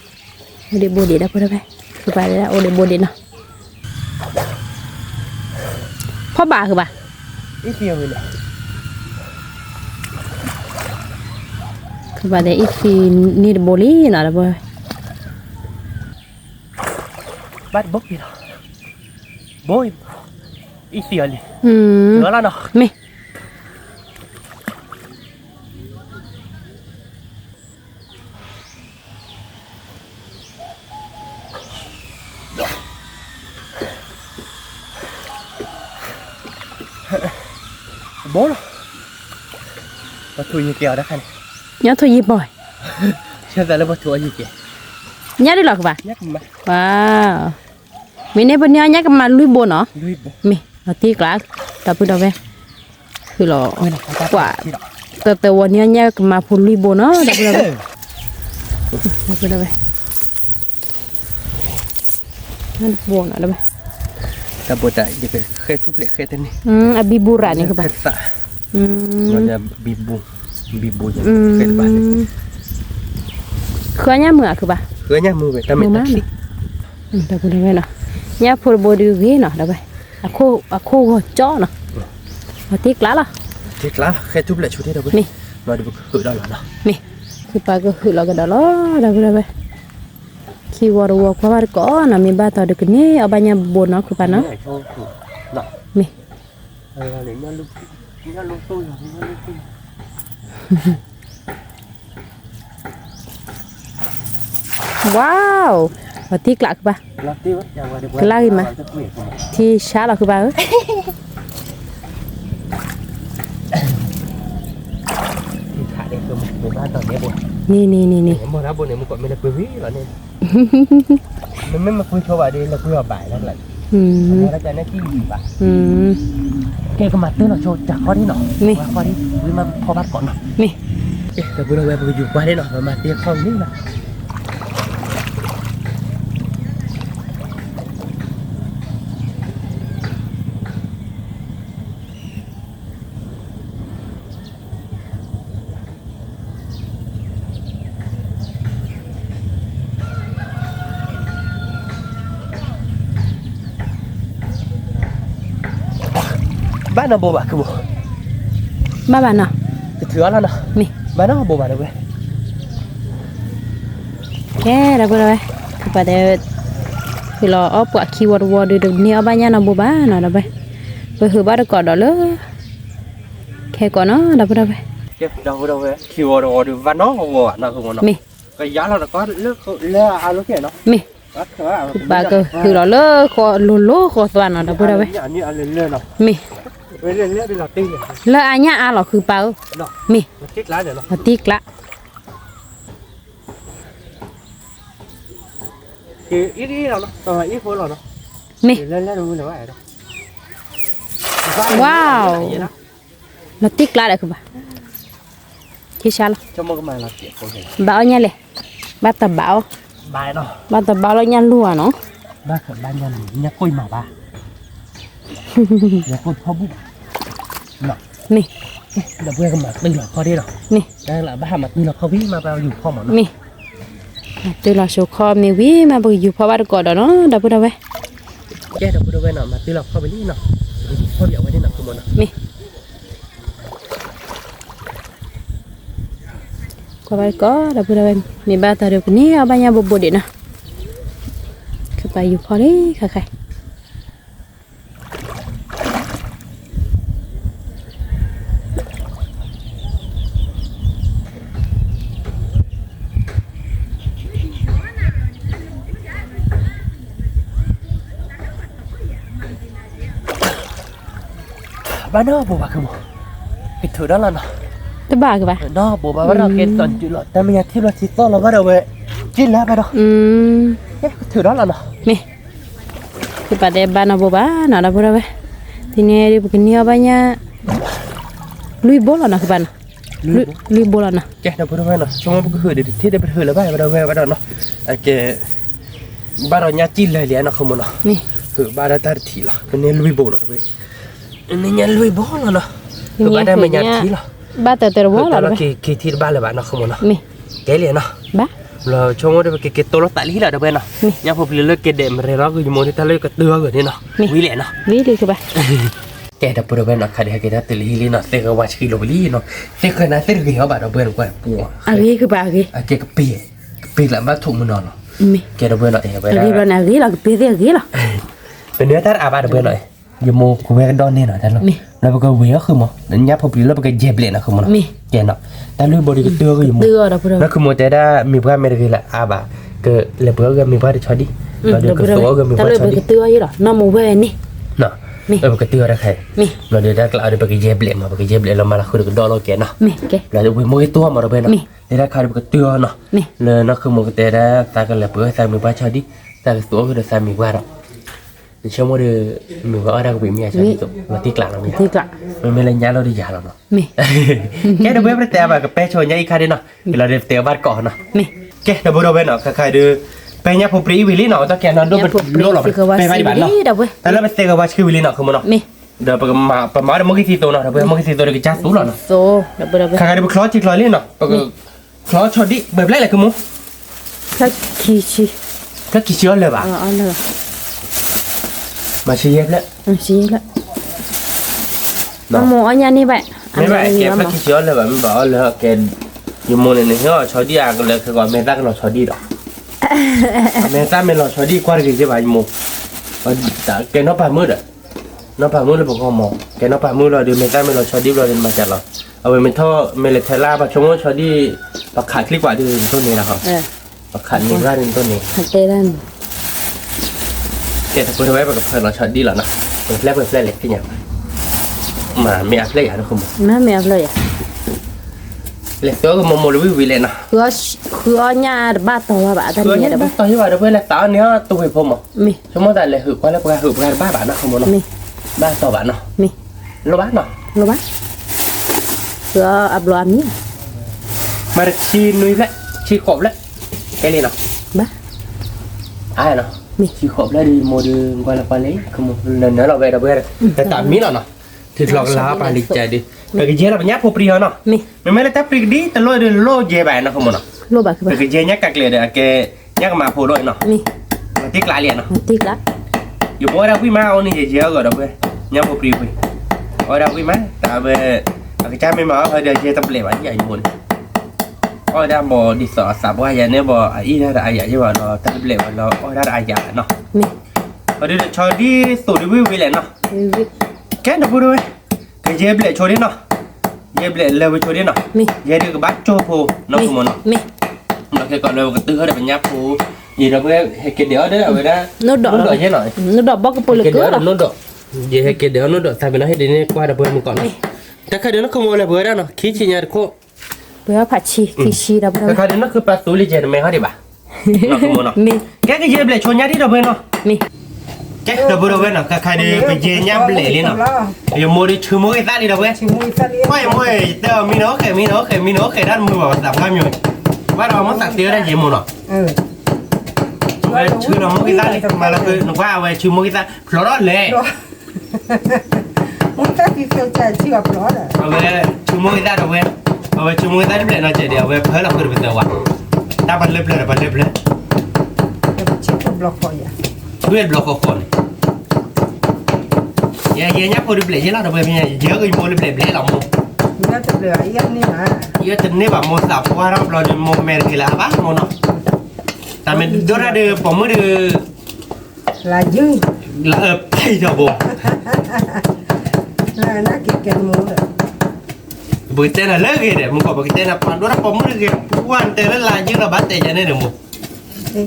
ဒံး ဒီပုၢ်ဝဲၢ်, ခုကပၤအိၣ်ဒံးဘိဒံးနီၤ, ဖီၣ်ဘၣ်ဃုဘၣ်, ခုကပၤဒီး အံၤသံန့ၢ်တဘိလံနီၤ ဒီပုၢ်ဝဲၢ်, ဘၣ်တဘိလံလီၤ, ဘိ, အံၤသံအီၤလံ, မ့ၢ် ဘိလီၤ, ပှၤထူးယံၤကဲအီၤတခါန့ၣ်, ညီထူးယံၤဘီ, ဆၢသးလၢပှၤထူးအီၤယံၤကဲ, ညၣ်ဒုးလီၤကဘၣ်, ဝါ, မ့ၢ်န့ၣ်ပန့ၢ်အီၣ်ညၣ်ကမၤလွံၢ်ဘိနီၤ, မ့ၢ်လီၤတံၢ်ကျါ, ဒီပုၢ်ဒီဝဲၢ်, ဃုလီၤ, ကွၢ်, တၢ်တဝီန့ၢ်အီၣ်ညၣ်ကမၤဖိလွံၢ်ဘိနီၤ ဒီပုၢ်ဒီဝဲၢ်, ဒီပုၢ်ဒီဝဲၢ် ဘိနီၤ ဒီပုၢ်, တၢ်ဘိတၢ် ယကဃဲထူၣ်ဖျဲးဃဲတန့ၢ်, အဘံဘူရၤန့ၣ်ကဘၣ်, ဘံဘူ, ဘံဘူ, ဃဲတဘၣ်, ဃုအီၣ်ညၣ်မုာ်အဃုဘၣ်, ဃုအီၣ်ညၣ်မုာ်ဝဲ တၢ်မ့ၢ်တၢ်ဆံး, ဒီပုၢ်ဒီဝဲၢ်နီၤ, ညၣ်ဖိတဘိဒုးဂ့ၤနီၤ ဒီပုၢ်ဝဲၢ်, အခိၣ်ဂီၤကၠီနီၤ, လီၤတံၢ်ကျါလီၤ, တံၢ်ကျါလီၤ ဃဲထူၣ်ဖျဲးဆူၣ်ထံ ဒီပုၢ်ဝဲၢ်, မ့ၢ်, ဒီးပကဟုးဒီးလီၤနီၤ, မ့ၢ်, ခုပာ်ကဟုးလီၤကဒီးလီၤ ဒီပုၢ်ဒီဝဲၢ်, ခံဝီတဝီကွၢ်ဘၣ်တကိးနီၤ မ့ၢ်ဘၣ်တီၤဒုးကန့ၢ်အီၣ်ဘၣ်ညၣ်ဘိနီၤ ခုပာ်နီၤ, မ့ၢ် ဝါ, လီၤတံၢ်ကျါခုဘၣ်, ကလၢ်ဂ့ၤမး, ထံဆါလီၤခုဘၣ်ဧၢ, န့ၣ်န့ၣ်န့ၣ်န့ၣ် မ့ၢ်မ့ၢ်မကွံဘၣ်ဒီး လကွံအီၤဘၣ်လၢ်လၢ်, ကဲကမၤတၢ်လီၤဆိ တၢ်ခီဒ်နီၤ, မ့ၢ်, ဝဲမၤဖီၣ်ဘၣ်တကိးနီၤ, မ့ၢ်, ဒီပုၢ်ဒီဝဲၢ် ပကယူၤပှၤဒ်နီၤ ပမၤတ့ၢ်ခီၣ်လံနီၤ ဘၣ်နီၢ်ဘိဘၣ်ခုဘိ, ဘၣ်ဘၣ်နီၤ, ကထုးအီၣ်လီၤနီၤ, မ့ၢ်, ဘၣ်နီၢ်ဘိဘၣ်ဒီးဝဲ, ကဲ ဒီပုၢ်ဒီဝဲၢ်, ပှၤတဲ, ဖုလီၤအီၣ်ပှၤခံဝီတဝီဒုး တန့ၢ်အီၣ်ဘၣ်ညၣ်နီၢ်ဘိဘၣ်နီၤ ဒီပုၢ်ဝဲၢ်, ပဟုးဘၣ်တကိးဒီးလၢ ခဲကိးနီၤ ဒီပုၢ်ဒီဝဲၢ်, မ့ၢ်, မ့ၢ်, ပှၤကဟုးလီၤလၢဃီလိၤလိၤဃီသွါနီၤ ဒီပုၢ်ဒီဝဲၢ်, မ့ၢ်, လၢအညၣ်အါလီၤဃုပၢ်ဧၢ, မ့ၢ်, အတံၢ်ကျါ, မ့ၢ်, ဝါ, လီၤတံၢ်ကျါဒီးဃုဘၣ်, ထံဆါလီၤ, ဘၣ်အီၣ်ညၣ်လဲၣ်, ဘၣ်တဘၣ်အီၣ်, ဘၣ်တဘၣ်လီၤညၣ်လူၢ်ဧါနီၤ, မ့ၢ်, မ့ၢ်, မ့ၢ်, တုၤလီၤဆိခီမ့ၢ်ဝံၤမး ပကယူၤဖီၣ်ဘၣ်တကိးဒီးနီၤ ဒီပုၢ်ဒီဝဲၢ်, ကဲ ဒီပုၢ်ဒီဝဲၢ်နီၤ မၤတုၤလီၤဖီၣ်ဝံၤလံနီၤ, ပကယူၤဖီၣ်ဘၣ်ဝဲဒၣ်နီၤ မ့ၢ် ကွၢ်ဘၣ်တကိး ဒီပုၢ်ဒီဝဲၢ်, မ့ၢ်ဘၣ်တီၤဒီးကန့ၢ်အီၣ်ဘၣ်ညၣ်ဘိဘိဒံးနီၤ, ကပာ်ယူၤဖီၣ်လံ ခဲခါ ဘၣ်နီၢ်ဘိဘၣ်ကမီၤ, ကထုးဒီးလီၤနီၤ, တဘၣ်ကဘၣ်, နီၢ်ဘိဘၣ်ဘၣ်နီၤ ကဲတတီၤတုၤလီၤ တၢ်မဲာ်ညါထံၣ်ဘျီထံသီၣ်လီၤဘၣ်ဒီးဝဲ, က့လၢဘၣ်ဒီး, ကထုးဒီးလီၤနီၤ, မ့ၢ်, ကပာ်တဲဘၣ်နီၢ်ဘိဘၣ်နီၤ ဒီပုၢ်ဒီဝဲၢ်, ဒ်န့ၣ်ဒ်ပကန့ၢ်အီၣ်ဘၣ်ညၣ် လွံၢ်ဘိလီၤနီၤ ကဘၣ်နီၤ, လွံၢ်ဘိလီၤနီၤ, ကဲ ဒီပုၢ်ဒီဝဲၢ်နီၤ, ဆိကမိၣ်ပကဟုးဒီးတထံၣ်ဒီးပတဟုးလၢၤဘၣ် ဝဲဒၣ်ဝဲဒၣ်နီၤ, အကဲ ဘၣ်ဒီးညါစံၣ်လၢာ်လံနီၤ ဃိမိၢ်နီၤ, ဟုးဘၣ်ဒီးတၢ်တထံၣ်လီၤ, ပန့ၢ်လွံၢ်ဘိလီၤတဝဲ, န့ၢ်ညါလွံၢ်ဘိလီၤနီၤ, ဟုးဘၣ်တၢ်မဲာ်ညါတထံၣ်လီၤ, ဘၣ်တၢ်တဝီလီၤ, က့ၤထံၣ်တဘၣ်လၢၤဘၣ်နီၤ ဃိမိၢ်နီၤ, ကဲလံနီၤ, ဘၣ် ဘျီဆိကမိၣ်ဒီးပကက့ၤတိၢ်လိာ်သးလၢဟံၣ်လီၤ ဒီပုၢ်ဝဲၢ်နီၤ, ညၣ်ဖိပျံၤလၢက့ၤဒဲးမရဲလီၤ ယမိၢ်ဒုးတၢ်လၢကတုၤအဂီၢ်န့ၣ်နီၤ, ဝံၤလဲၣ်နီၤ, ဝံၤလံကဘၣ် ကဲ ဒီပုၢ်ဒီဝဲၢ်နီၤ, ခါဒုးဟဲက့ၤတၢ်တုၤလၢဟံၣ်လံနီၤ, သ့ၣ်ဃၢဝါဆှံလီၤဝံၤလံနီၤ, သ့ၣ်ဃၢနၤသ့ၣ်တဂ့ၤအီၤဘၣ် ဒီပုၢ်ဝဲၢ်နီၤ, အဂ့ၤကဘၣ်အဂ့ၤ, အကဲကပ့ၤ, ကပ့ၤလၢဘၣ်ထိၣ်မုၢ်နီၤနီၤ, ကဲ ဒီပုၢ်ဝဲၢ်နီၤ, အဂ့ၤဘျီန့ၣ် အဂ့ၤလီၤ, ကပ့ၤသ့ၣ်အဂ့ၤလီၤ, ပန့ၢ်တၢ်တအါဘၣ် ဒီပုၢ်ဝဲၢ်နီၤ, ယမိၢ်ကဝဲကဒီးန့ၢ်နီၤ, လၢပကဝံၤအီၤ ဃိမိၢ်, ညၣ်ဖိပျံၤလၢပကယဲၢ်ဘျဲၣ်နီၤ ဃိမိၢ်နီၤ, ကဲနီၤ, တၢ်လွံၢ်ဘိဒီးကတုၤအီၤ ဃိမိၢ်, လၢဃိမိၢ်တဲဒၣ် မ့ၢ်ပှၢ်မ့ၢ်တဂ့ၤလၢအါဘၣ်, ကလဲၤပှ့ၤအီၣ်ဂ့ၤမ့ၢ်ပှၢ်တဆီဒံၣ်, ဒီးကသူအီၣ်ဂ့ၤမ့ၢ်ပှၢ်ဆီဒံၣ်, လၢပကတုၤအီၤလီၤ, နီၢ်မိၢ်ဝဲန့ၣ်, လၢပကတုၤအီၤတခါ, လီၤဒီးတၢ်ကျးအီၤဒီး ပကယဲၢ်ဘျဲၣ်မး, ပကယဲၢ်ဘျဲၣ်လီၤမးလီၤဃုာ်ဒီးကဒီးလီၤကဲနီၤ, လီၤဒီးဝံၤမိၢ်ဂ့ၤတိၢ်အီၤမး ဒီပုၢ်ဝဲၢ်နီၤ, လၢတၢ်ခါဒီးပကတုၤအီၤနီၤ, လၢနီၢ်ဃိမိၢ်ကတဲဒၣ် သးကလဲၤပှ့ၤအီၣ်သးမ့ၢ်ပှၢ်ဆီဒံၣ်, သးကသူအီၣ်ဂ့ၤဒီးသးမ့ၢ်ပှၢ်ဒီး ဆိကမိၣ်ဒီး မ့ၢ်ဝဲအီၣ်တၢ်ကဝံၤမ့ၢ်ဧါ, လီၤတံၢ်ကျးလီၤမ့ၢ်, မ့မ့ၢ်လၢညါလီၤဒီးယၤလီၤနီၤ, ကဲ ဒီပုၢ်ဝဲၢ် ပတဲဘၣ်ကပဲဆိညါအံၤခါဒ်နီၤ, လီၤဒီးပတဲဘၣ်တကိးနီၤ, ကဲ ဒီပုၢ်ဒီဝဲၢ်နီၤ, ခါခါဒီး ပဲညၣ်ဖိပြံအံၤဝံၤလံနီၤ, တၢ်ကဲနီၤဒိၣ်ပလိၣ်လီၤ, ပဲဘၣ်ဒံးဘၣ်နီၤ, တၢ်လၢပသ့ကဝါဆှံဝံၤလံနီၤ ဃိမိၢ်နီၤ, ဒီးပမၤဒီးမိၢ်ဂံၢ်သံသိနီၤ, ဒီပုၢ်ဝဲၢ်မိၢ်ဂံၢ်သံသိဒီးကစၢ်သူလီၤနီၤ, ခါခါဒီးပချီထံချီလံနီၤ, ပက ချီဆီဒံၣ် ပှဲၤဖျဲၣ်လဲၣ် ခီမိၢ်, ဖျၢၣ်ခံဆံ, ဖျၢၣ်ခံဆံအီၣ်လၢၤဘၣ်, မၤဆံယဲၢ်ဖျၢၣ်, မ့ၢ်ဘၣ်ကဲ ဖျၢၣ်ခံဆံအီၣ်လၢၤဘၣ်, မ့ၢ်ဘၣ်အီၣ်လၢၤကဲ, ယမိၢ်န့ၣ်န့ၣ် ဟ့ၣ်အီၤဆီဒံၣ်အကလၢာ်ခဲကိး မဲာ်သၣ်ကလီၤဆီဒံၣ်ဒီး, မဲာ်သၣ်မ့ၢ်လီၤဆီဒံၣ် ကွၢ်တဂ့ၤက့ဘၣ် ယမိၢ်, ကဲနီၢ်ပၤမုၣ်ဒီး, နီၢ်ပၤမုၣ်လၢပဂီၢ်မး, ကဲနီၢ်ပၤမုၣ်လီၤဒီး မဲာ်သၣ်မ့ၢ်လီၤဆီဒံၣ်ဘျီဒီး မၤစၢၤလီၤ, အဝဲမ့ၢ်ထီၣ် မ့ၢ်လဲၤထဲလၢ ပှၤဆိကမိၣ်ဆီဒံၣ်, ပှၤခးချံကွၢ်ဒီး နတိၢ်န့ၣ်လီၤ, ပှၤခးန့ၢ်ဂၤဒီး နတိၢ်န့ၣ် ကဲတပှဲၤဝဲ ပကဖၢလီၤဆီဒံၣ်လီၤနီၤ, ပဖျဲၣ်ပဖျဲၣ်လဲၣ်သ့ၣ်ညါ, မ့ၢ်အဖျဲၣ်ယၤနီၤ, မ့ၢ်အဖျဲၣ်ယၤ, လဲၤသၢကမိၢ်မိၢ်လၢဝံၣ်ဝံၣ်လဲၣ်နီၤ, ဃုအီၣ်ညၣ်တဘၣ်တီၤဘၣ်ဘၣ်, တၢ်န့ၣ်တဘၣ်တီၤယဘၣ် တပှဲၤလဲၤသးအီၣ်န့ၢ်အီၣ်တဝ့ၢ်ဖိမး, ဆိကမိၣ်သးလဲၤဟုးကွၢ်လၢပှၤဟုးပှၤတဘၣ်ဘၣ်နီၤ, ဃိမိၢ်နီၤ, ဘၣ်တီၤဘၣ်နီၤ, လိၣ်ဘၣ်နီၤ, ဃုအီၣ်အဘျီအမံၤ မၤတဆံနွံဖျၢၣ်, ဆံဃိးဖျၢၣ်, ကဲလံနီၤ, ဘၣ်, အါနီၤ, ဆံဃိးဖျၢၣ်ဒီး မိၢ်ဒီးကွၢ်လၢပှၤလဲၤ, နၢၤလီၤဝဲဒီးပှဲၤ, တၢ်မံလီၤနီၤ, ထံချီကလါပှၤလံကၢ်ဒီး, ပကယဲၢ်လီၤပညၣ်ဖိပြံအီၤနီၤ, မ့မ့ၢ်လၢတၢ်ပြံကဒံတလိၣ်ဒီးလိၣ်ယဲၢ်ဘၣ်နီၤ ဃိမိၢ်နီၤ, ပကယဲၢ်ညၣ်ကးကျဲဒီး အကဲညၣ်ကမၤဖိဒိၣ်နီၤ, တံၢ်ကျးလံနီၤ, ယဘိအီၣ်ဒၣ်ဝံၣ်မး အအိၣ်န့ၣ်ယဲၢ်အဂီၢ်ဒီးပှဲၤ, ညၣ်ဖိပြံဝံၣ်, အီၣ်ဒၣ်ဝံၣ်မး တၢ်ဝဲ, အကစၢ်မ့ၢ်မၤအီၣ်ဟဲဒီးယဲၢ်တဘျဲၣ်ဘၣ် ယမိၢ်န့ၣ်, အီၣ်ဝဲဒၣ်ဘီဒ်သိးအသးပှၢ်ယၤန့ၣ်ဘီ အအံၣ်ဒၣ်တအါယၤယဲၢ်ဘၣ်ဒီး တၢ်တဘျဲၣ်ဘၣ်လီၤ အီၣ်ဝဲဒၣ်တအါယၤဘၣ်နီၤ, အီၤဒ်ဒီးဆီဒံၣ်သိးဒံးဝံၣ်ဝံၣ်လဲၣ်နီၤ, ကဲတပူၤဒဝဲ, ကယဲၢ်ဘျဲၣ်ဆိဒံးနီၤ, ယဲၢ်ဘျဲၣ်လၢဝဲဆိဒံးနီၤ, ယဲၢ်ဒုးကဘၣ်ကၠိဖိနီၤ ဃိမိၢ်နီၤ, ဒီးခဲကိးလၢပကတုၤဟဲဒီးပညၣ်ဖိ, ယဒီးပဟဲက့ၤဒဲးအီၣ်ဒီးအဝဲဒၣ်, နိၣ်ဒိးယဲၢ်နီၤ, ဟဲက့ၤဒဲးအီၣ်ဒီးနိၣ်ဒိး, ယဟဲက့ၤဒဲးအီၣ်နိၣ်ဒိး သးပ့ၤနီၣ်ဟ့ၣ်ဒ်န့ၣ်ကွၢ်ဒီးပှဲၤမုၢ်ကီးနီၤ, တၢ်ခါဒုးနီၤ ဃိမိၢ်လဲၤပှဲၤဝဲဒၣ်နီၤ ခံဆံညါတခိၣ် ပှဲၤအီၣ်ဖးဆံ ခံဆံဒီးပှဲၤ, တခါဒုးနီၢ်ဃုပာ်သူလံကဲနမဲာ်ဟီဒံးဘၣ်, နီၢ်ဃိမိၢ်နီၤ, ကဲကယဲၢ်ဘျဲၣ်ဆိညါဒံးဒီးပှဲၤနီၤ, ကဲဒီးပှဲၤဒီးဝဲနီၤ တခါဒုးပယဲၢ်ညၣ်ဘျဲၣ်လံနီၤ, ယမိၢ်ဒုးဆူမိၢ်ဂ့ၤသၣ်လံဒီးပှဲၤ, ကွၢ်ယမိၢ် ယတဲအီၤမံနီၤ အိၣ်ဃဲမံနီၤ အိၣ်ဃဲမံနီၤ အိၣ်ဃဲဒၣ်တမုာ်ဘၣ် ပသးပှၢ်မံ, ဘၣ်ဒီးမိၢ်သးတ့ဝဲဒၣ်ယမိၢ်နီၤ, အဝဲဆူလီၤမိၢ်ဂ့ၤသၣ်လံ မၤလီၤဖု နကွၢ်အဝဲဆူမိၢ်ဂ့ၤသၣ်ဖျိးထီၣ်လဲၣ် အဝဲဆိကမိၣ်က့ၤသၣ်ဒီးဝဲ, အဝဲဆိကမိၣ်က့ၤသၣ်တဘျဲၣ်နီၤ ကဲဒ်အဝဲဖၢလီၤဃုာ်ဒီးပသၢဝါ, တၢ်ပှၤလၢပျၢၤဒီးပှၤလၢပျၢၤ, ဘျီဃီဃီန့ၣ်, ယဲယဲညၣ်ဖိတဘျဲၣ်ယဲလီၤ တဝဲဖဲညါ ယဲကယမိၢ်တဘျဲၣ်ဘျဲၣ်လီၤမိၢ်, ယဲတန့ၢ်ဘၣ်မိၢ်သးပှၢ်ထီၣ်ဘျီဒီး မိၢ်မဲာ်တဂ့ၤလၢအဘၣ်မိၢ်နီၤ, တၢ်မ့ၢ်ဒိၣ်တၢ်ဒီးပိာ်မုၣ်ဒီး လၢယုၢ်, လၢအပျံၤထီဘိ, ပကတဲနၤလၢဂ့ၤဒီး မုၢ်ကီး ပကတဲနၤ ပှၤဒိၣ်တၢ်ပိာ်မုၣ်တဂ့ၤ ပှၢ်တဲလၢလၢယုၢ်လီၤ ဘၣ်တဲယၤန့ၣ်ဒီးမိၢ်, ရ့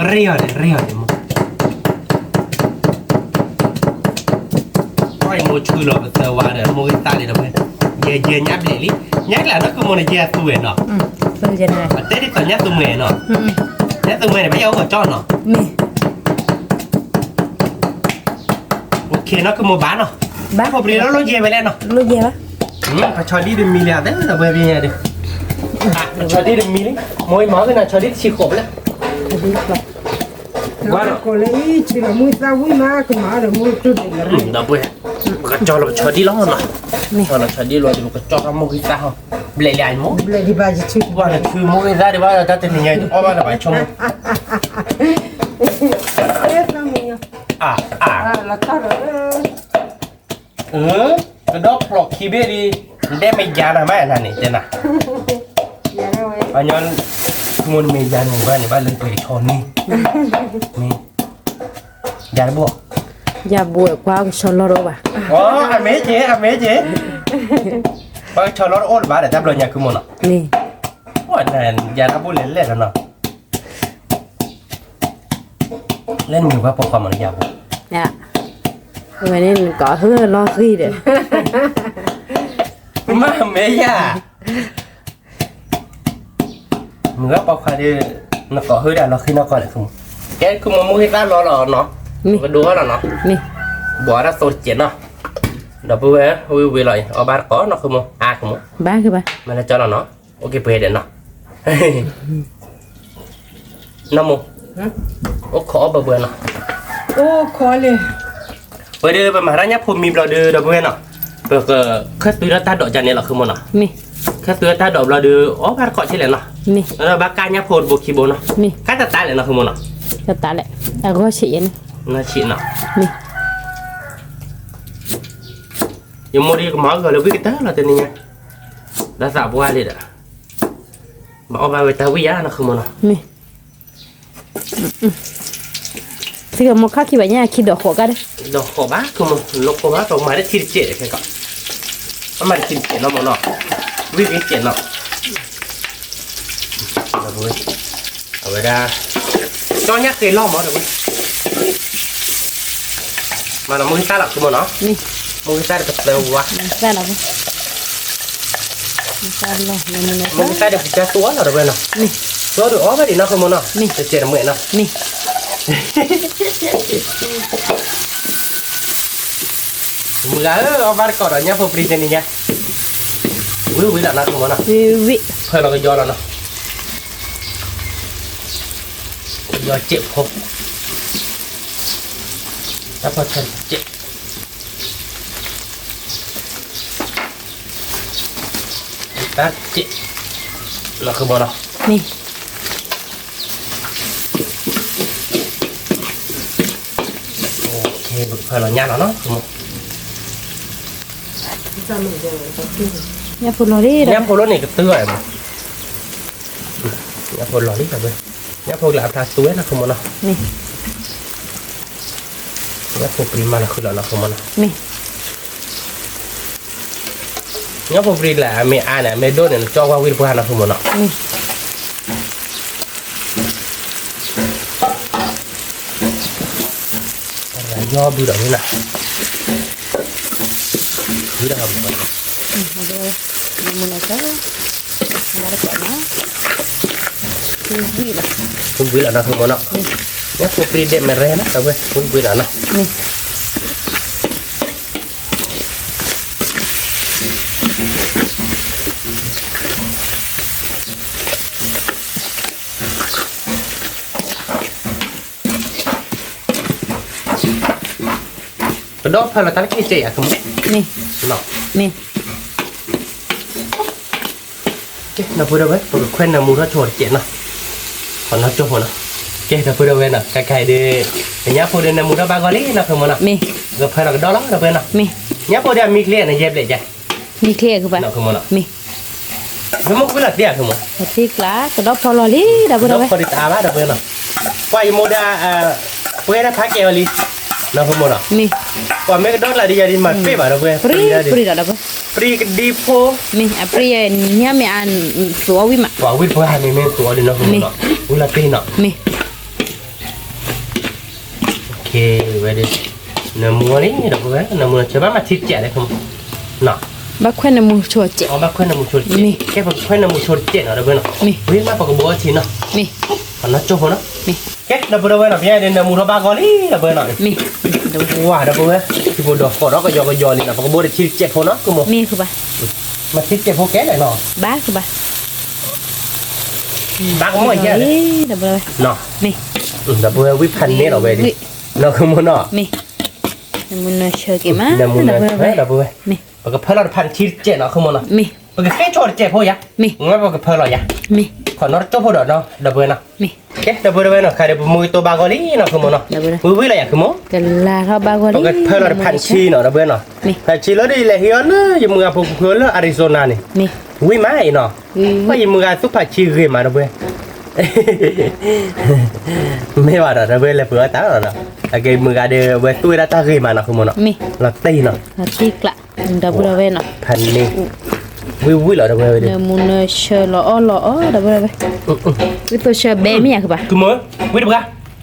အီၤန့ၣ် ရ့အီၤန့ၣ်မိၢ်, ပှၢ်အံၤမိၢ်ဆူလီၤပသၢဝါဒီး မိၢ်ဂ့ၤသၣ်လံဒီးဝဲ, ယဲယဲညၣ်ဘျဲၣ်လံ, ညၣ်ကျးနီၢ်ကမိၢ်န့ၣ် ယဲအသူဝဲနီၤ, အတဲဒ်သိးညၣ်သူမှဲနီၤ, ညၣ်သူမှဲန့ၣ် ဘၣ်ယဲအိၣ်ဂီၤကၠီနီၤ, အိၣ်ခ့နီၢ်ကမိၢ်ဘၣ်နီၤ, ဘၣ်ဖိပြံလီၤ လိၣ်ယဲၢ်ဝဲလဲၣ်နီၤ, လိၣ်ယဲၢ်ဘၣ်, ပဆီဒံၣ်တမံၤလံ အသ့ဒီးဝဲပညါဒီး, ပဆီဒံၣ်တမံၤလံ, မိၢ်အံၤမၤက့ၤနၤဆီဒံၣ်တဆံဃိးပလဲၣ်, ဘၣ်ဒီး, ဒီပုၢ်ဝဲၢ်, ပကကၠီလီၤပဆီဒံၣ်လီၤနီၤ, ပကကၠီထီၣ်ပဆီဒံၣ်လီၤဒီး ပကကၠီထီၣ်မိၢ်ဂံၢ်သၣ်ဟီ, ဘျဲးလံအံၤမိၢ်, ဘျဲးဒံးဘၣ်ယထု, ဘၣ်နထုမိၢ်ဂံၢ်သၣ်ဒံးဘၣ်ဒီး တၢ်တနံၤညါအီၣ်ဘၣ်လၢၤဘၣ်ဆိကမိၣ် ကဒီဖျိးခံဘ့ၣ်ဒံး, နဒဲမ့ၢ်ယၤနၤမးနၤန့ၣ် တဲနၤ, အညီ, မ့ၢ်ယၤန့ၣ်ဘၣ်န့ၣ် ဘၣ်လၢပှဲၤဆီန့ၣ်, မ့ၢ်, ယၤတဘိ, ယၤဘိကွၢ်ကဆီလီၤတအိၣ်ဘၣ်, အမ့ၢ်က့ၤ အမ့ၢ်က့ၤ, ပှၤကဆီလီၤတအိၣ်လၢၤဘၣ်ဒီး တၢ်ဘျီညါကမိၣ်နီၤ, ယၤတဘိလဲၤလဲၣ်လီၤနီၤ လၢနမ့ၢ်ဝဲပိာ်ခွါမ့ၢ်နယၤဘိ, ဝဲန့ၣ်နကိးဟုလီၤဃံၤဒီး, မ့ၢ်မ့ၢ်ယၤ, မ့ၢ်ဝဲပိာ်ခွါဒီး, နကိးဟုဒၣ်လီၤဃံၤနီၢ်ကီၢ်လဲၣ်, ကဲကမိၢ်မိၢ်ဂံၢ်သၣ်လီၤလီၤနီၤ, ပကဒိးအီၣ်လီၤနီၤ, ဘိးဒၣ်သိတစဲးနီၤ, ဒီပုၢ်ဝဲၢ် ဝံၤဝံၤလီၤအံၤ အီၣ်ဘၣ်တကိးနီၤ ကမိၢ်အါကမိၢ်, မ့ၢ်လၢကၠီလီၤနီၤ, အိၣ်က့ၤပှဲၤဒီးနီၤ နီၢ်မိၢ်, အိၣ်ခိးအီၣ်ဘၢဘၢနီၤ, အိၣ်ခိးလံ, ဝဲဒၣ်ပမၤတၢ်ညၣ်ဖိမံဘျီဒီး ဒီပုၢ်ဝဲၢ်နီၤ, ပကခၢၣ်သွံထီၣ်တၢ်ဒိးကန့ၣ်လီၤ ဃုမိၢ်နီၤ, ခၢၣ်သွံထီၣ်တၢ်ဒိးဘျီဒီး အီၣ်ဘၣ်တကိးဆ့လဲၣ်နီၤ, ဘၣ်ကၢ်ညၣ်ဖိတဘိခံဘိနီၤ, ကၢ်တတးလဲၣ်နီၤ ဃုမိၢ်နီၤ, တတးလဲၣ်, အဂီၢ်ဆံးယဲန့ၣ်, နီၢ်ဆံးနီၤ, ယမိၢ်ဒီးကမၤအီၣ်ဂီၤလၢဝံၣ်ကတၢၢ်လီၤတနံၤညါ, ဒီးသးပှၢ်လံဒီး ဘၣ်အီၣ်ဘၣ်ဝဲတၢ်ဝံၣ်ယါနီၤ ဃုမိၢ်နီၤ, မ့ၢ်, သုကမိၢ်ခီၣ်ခံဘၣ်ညါခံဒီးဃိးကါဒီး, ဒီးဃိးဘၣ် ဃုမိၢ် လိၣ်ဃိးဘၣ် ပမၤတထံတစဲးခဲကီး, ပမၤတထံတစဲးနီၤ မိၢ်နီၤ, ဝံၣ်ဝံၣ်စဲးနီၤ, အဝဲဒၣ်, ကၠီညၣ်ဃ့လီၤမးဒီးဝဲ မၤလီၤမိၢ်ဂံၢ်သၣ်လီၤ ဃုမိၢ်နီၤ, မိၢ်ဂံၢ်သၣ်ဒီးပသၢဝါ, မိၢ်ဂံၢ်သၣ်ဒီးပကၢ်သူအီၣ်လီၤဒီးဝဲနီၤ, သူဒီးအီၣ်ဘၣ်ဒံးနီၤ ဃုမိၢ်နီၤ, တစဲးတမှဲးနီၤ, မုၢ်ဂၤဧၢ အီၣ်ဘၣ်တကိးဒီးညၣ်ဖိပြံတနံၤညါ, ဝံၣ်ဝံၣ်လီၤနီၤ ဃုမိၢ်နီၤ, ဖၢလီၤကယီလီၤနီၤ, ကယီစဲးဖိ တၢ်ဖီၣ်ဆၢစဲး, တၢ်စဲး, လီၤဃုမိၢ်နီၤ, ပကဖၢလီၤညၣ်လီၤနီၤ ဃုမိၢ်, ညၣ်ဖိလီၤလံ ညၣ်ဖိလီၤန့ၣ်ကတုၤဘၣ်မး, ညၣ်ဖိလီၤလံ ညၣ်ဖိလီၤလံ ညၣ်ဖိလၢအဖျါသူဝဲနီၤ ဃုမိၢ်နီၤ, ညၣ်ဖိပြံမၤလီၤဃုလီၤနီၤ ဃုမိၢ်နီၤ, ညၣ်ဖိပြံလၢအမ့ၢ်အါန့ၣ် အမ့ၢ်ဒိၣ်န့ၣ် နကၠီကွၢ်ဝံၣ်တပှၢ်နီၤ ဃုမိၢ်နီၤ, ယီၢ်ဘုဒီးဝဲနီၤ, ဘုဒီး ဝံၣ်လီၤနီၤ ဃုမိၢ်နီၤ, ညၣ်ဖိပြံဒဲးမ့ၢ်ရဲနီၤ ဝံၣ်လီၤနီၤ ပဒီဖၢလီၤတၢ်လၢခံစဲးယၤ ကမ့ၢ်, မ့ၢ်, ကဲ ဒီပုၢ်ဒီဝဲၢ် ပကခွဲးနၢမူထီၣ်ဆိတစဲးနီၤ, ခီနီၢ်ကၠိဖိနီၤ, ကဲ ဒီပုၢ်ဒီဝဲၢ်နီၤ ခဲခါအံၤဒီး, ပညၣ်ဖိဒီးနၢမူထီၣ်ဘၣ်ဂီၤလံနီၤ ဃုမိၢ်နီၤ, ကဖၢလီၤကဒီလီၤ ဒီပုၢ်ဝဲၢ်နီၤ, ညၣ်ဖိဒီးအမံချ့န့ၣ် ယဲၢ်ဘျဲၣ်ကါ, မံချ့ မ့ၢ်, မ့ၢ်မ့ၢ်ကွံာ်လီၤတ့ၢ်ဧါ ဃုမိၢ်, တ့ၢ်ကျါ ကဒီဖီလီၤလံ ဒီပုၢ်ဒီဝဲၢ်, ကဒီဖီဒံးတအါဘၣ် ဒီပုၢ်ဝဲၢ်နီၤ, ပှၤယမိၢ်ဒၣ်, ပှဲၤဒၣ်ဖးကဲအီၤလံ, နီၤ ဃုမိၢ်နီၤ, ပှၤမ့ၢ်ကဒီလၢဒ်ယၤဒ်မၤပ့ၢ်ဘၣ် ဒီပုၢ်ဝဲၢ်, ပြံ, ပြံဒီး ဒီပုၢ်ဝဲၢ်, ပြံကဒံဖိ, မ့ၢ်အပြံ, ညၣ်မ့ၢ်အသူအီၣ်ဝံၣ်မး, ပှၤဝံၣ်တပှၢ်မ့ၢ်မ့ၢ်သူအီၣ်လံနီၤ ဃုမိၢ်နီၤ, ဝံၣ်လီၤတ့ၢ်နီၤ, မ့ၢ် ဝဲဒၣ်, နၢမူအီၤလံ ဒီပုၢ်ဝဲၢ် နၢမူလီၤ ဆၢဘၣ်မၤထံတစဲးလဲၣ် ဘၣ်ခွဲးနၢမူဆိတစဲး, ဘၣ်ခွဲးနၢမူဆိတစဲး, ကဲပခွဲးနၢမူဆိတစဲးနီၤ ဒီပုၢ်ဝဲၢ်နီၤ, ဝံၤမးပကဘိအီထံနီၤ, နီၢ်ကၠိဖိနီၤ, ကဲ ဒီပုၢ်ဒီဝဲၢ်နီၤ ပယါဒ်နၢမူထီၣ်ဘၣ်ဂီၤလံ ဒီပုၢ်ဝဲၢ်နီၤ, ဝါ ဒီပုၢ်ဝဲၢ်, ဖိဒီးဃီးဒီးကယီကယီလံနီၤ, ပကဘိတထံတစဲးဖိနီၤ ဃုမိၢ်, မ့ၢ်ဃုဘၣ်, မ့ၢ်ထံတစဲးဖိကဲလဲၣ်နီၤ, ဘၣ်ဃုဘၣ်, ဘၣ်ကမိၢ်ယဲ, မ့ၢ်, ဒီပုၢ်ဝဲၢ် ဝံဖးန့ၣ်လီၤဝဲဒၣ်, နီၤ ဃုမိၢ်နီၤ, မ့ၢ်, နမူနဆၢက့ၤမး, ဒီပုၢ်ဝဲၢ်, ပကဖၢလီၤတဖၣ်န့ၣ်ထံတစဲးနီၤ ဃုမိၢ်နီၤ, မ့ၢ်, ပကဃ့ဆိတစဲးဖိယၤ, မ့ၢ်, ပကဖၢလီၤယၤ, မ့ၢ်, ခီနီတကၠိဖိဒီးနီၤ ဒီပုၢ်ဝဲၢ်နီၤ, မ့ၢ်, ကဲ ဒီပုၢ်ဝဲၢ်နီၤ, ခဲဒီးပမူကတိၤဘၣ်ဂီၤလံနီၤ ဃုမိၢ်နီၤ, ဝံဝံလီၤယၤ ဃုမိၢ်, ကလၤထီၣ်ဘၣ်ဂီၤလံ, ပကဖၢလီၤတဖၣ်န့ၣ်ထံနီၤ ဒီပုၢ်ဝဲၢ်နီၤ, ဖၣ်ဆံလၢဒ်ယလဲၤဟံးအီၤလၢယမုၢ်ဂၤဖိဃၢၤလၢ Arizona န့ၣ်, ဝံမးအံၤနီၤ, ပှၤယမုၢ်ဂၤသူဖၣ်ဆံဂ့ၤမး ဒီပုၢ်ဝဲၢ် မ့ၢ်ဘၣ်ဒီး ဒီပုၢ်ဝဲၢ် လဲၤပှ့ၤအီၣ်တၢ်လီၤနီၤ, အကဲမုၢ်ဂၤဒီး အဝဲသူဝဲဒၣ်တၢ်ဂ့ၤမးနီၤ ဃုမိၢ်နီၤ, လီၤတံၢ်နီၤ, ဒီပုၢ်ဝဲၢ်နီၤ, ဖးန့ၣ်, ဝံဝံလီၤ ဒီပုၢ်ဝဲၢ်, နမူနဆၢလီၤအီၣ်လီၤအီၣ် ဒီပုၢ်ဝဲၢ်, ဝံသိဆၢဘဲမ့ၢ်ယၤ ဃုဘၣ်, ဝံတပှၢ်,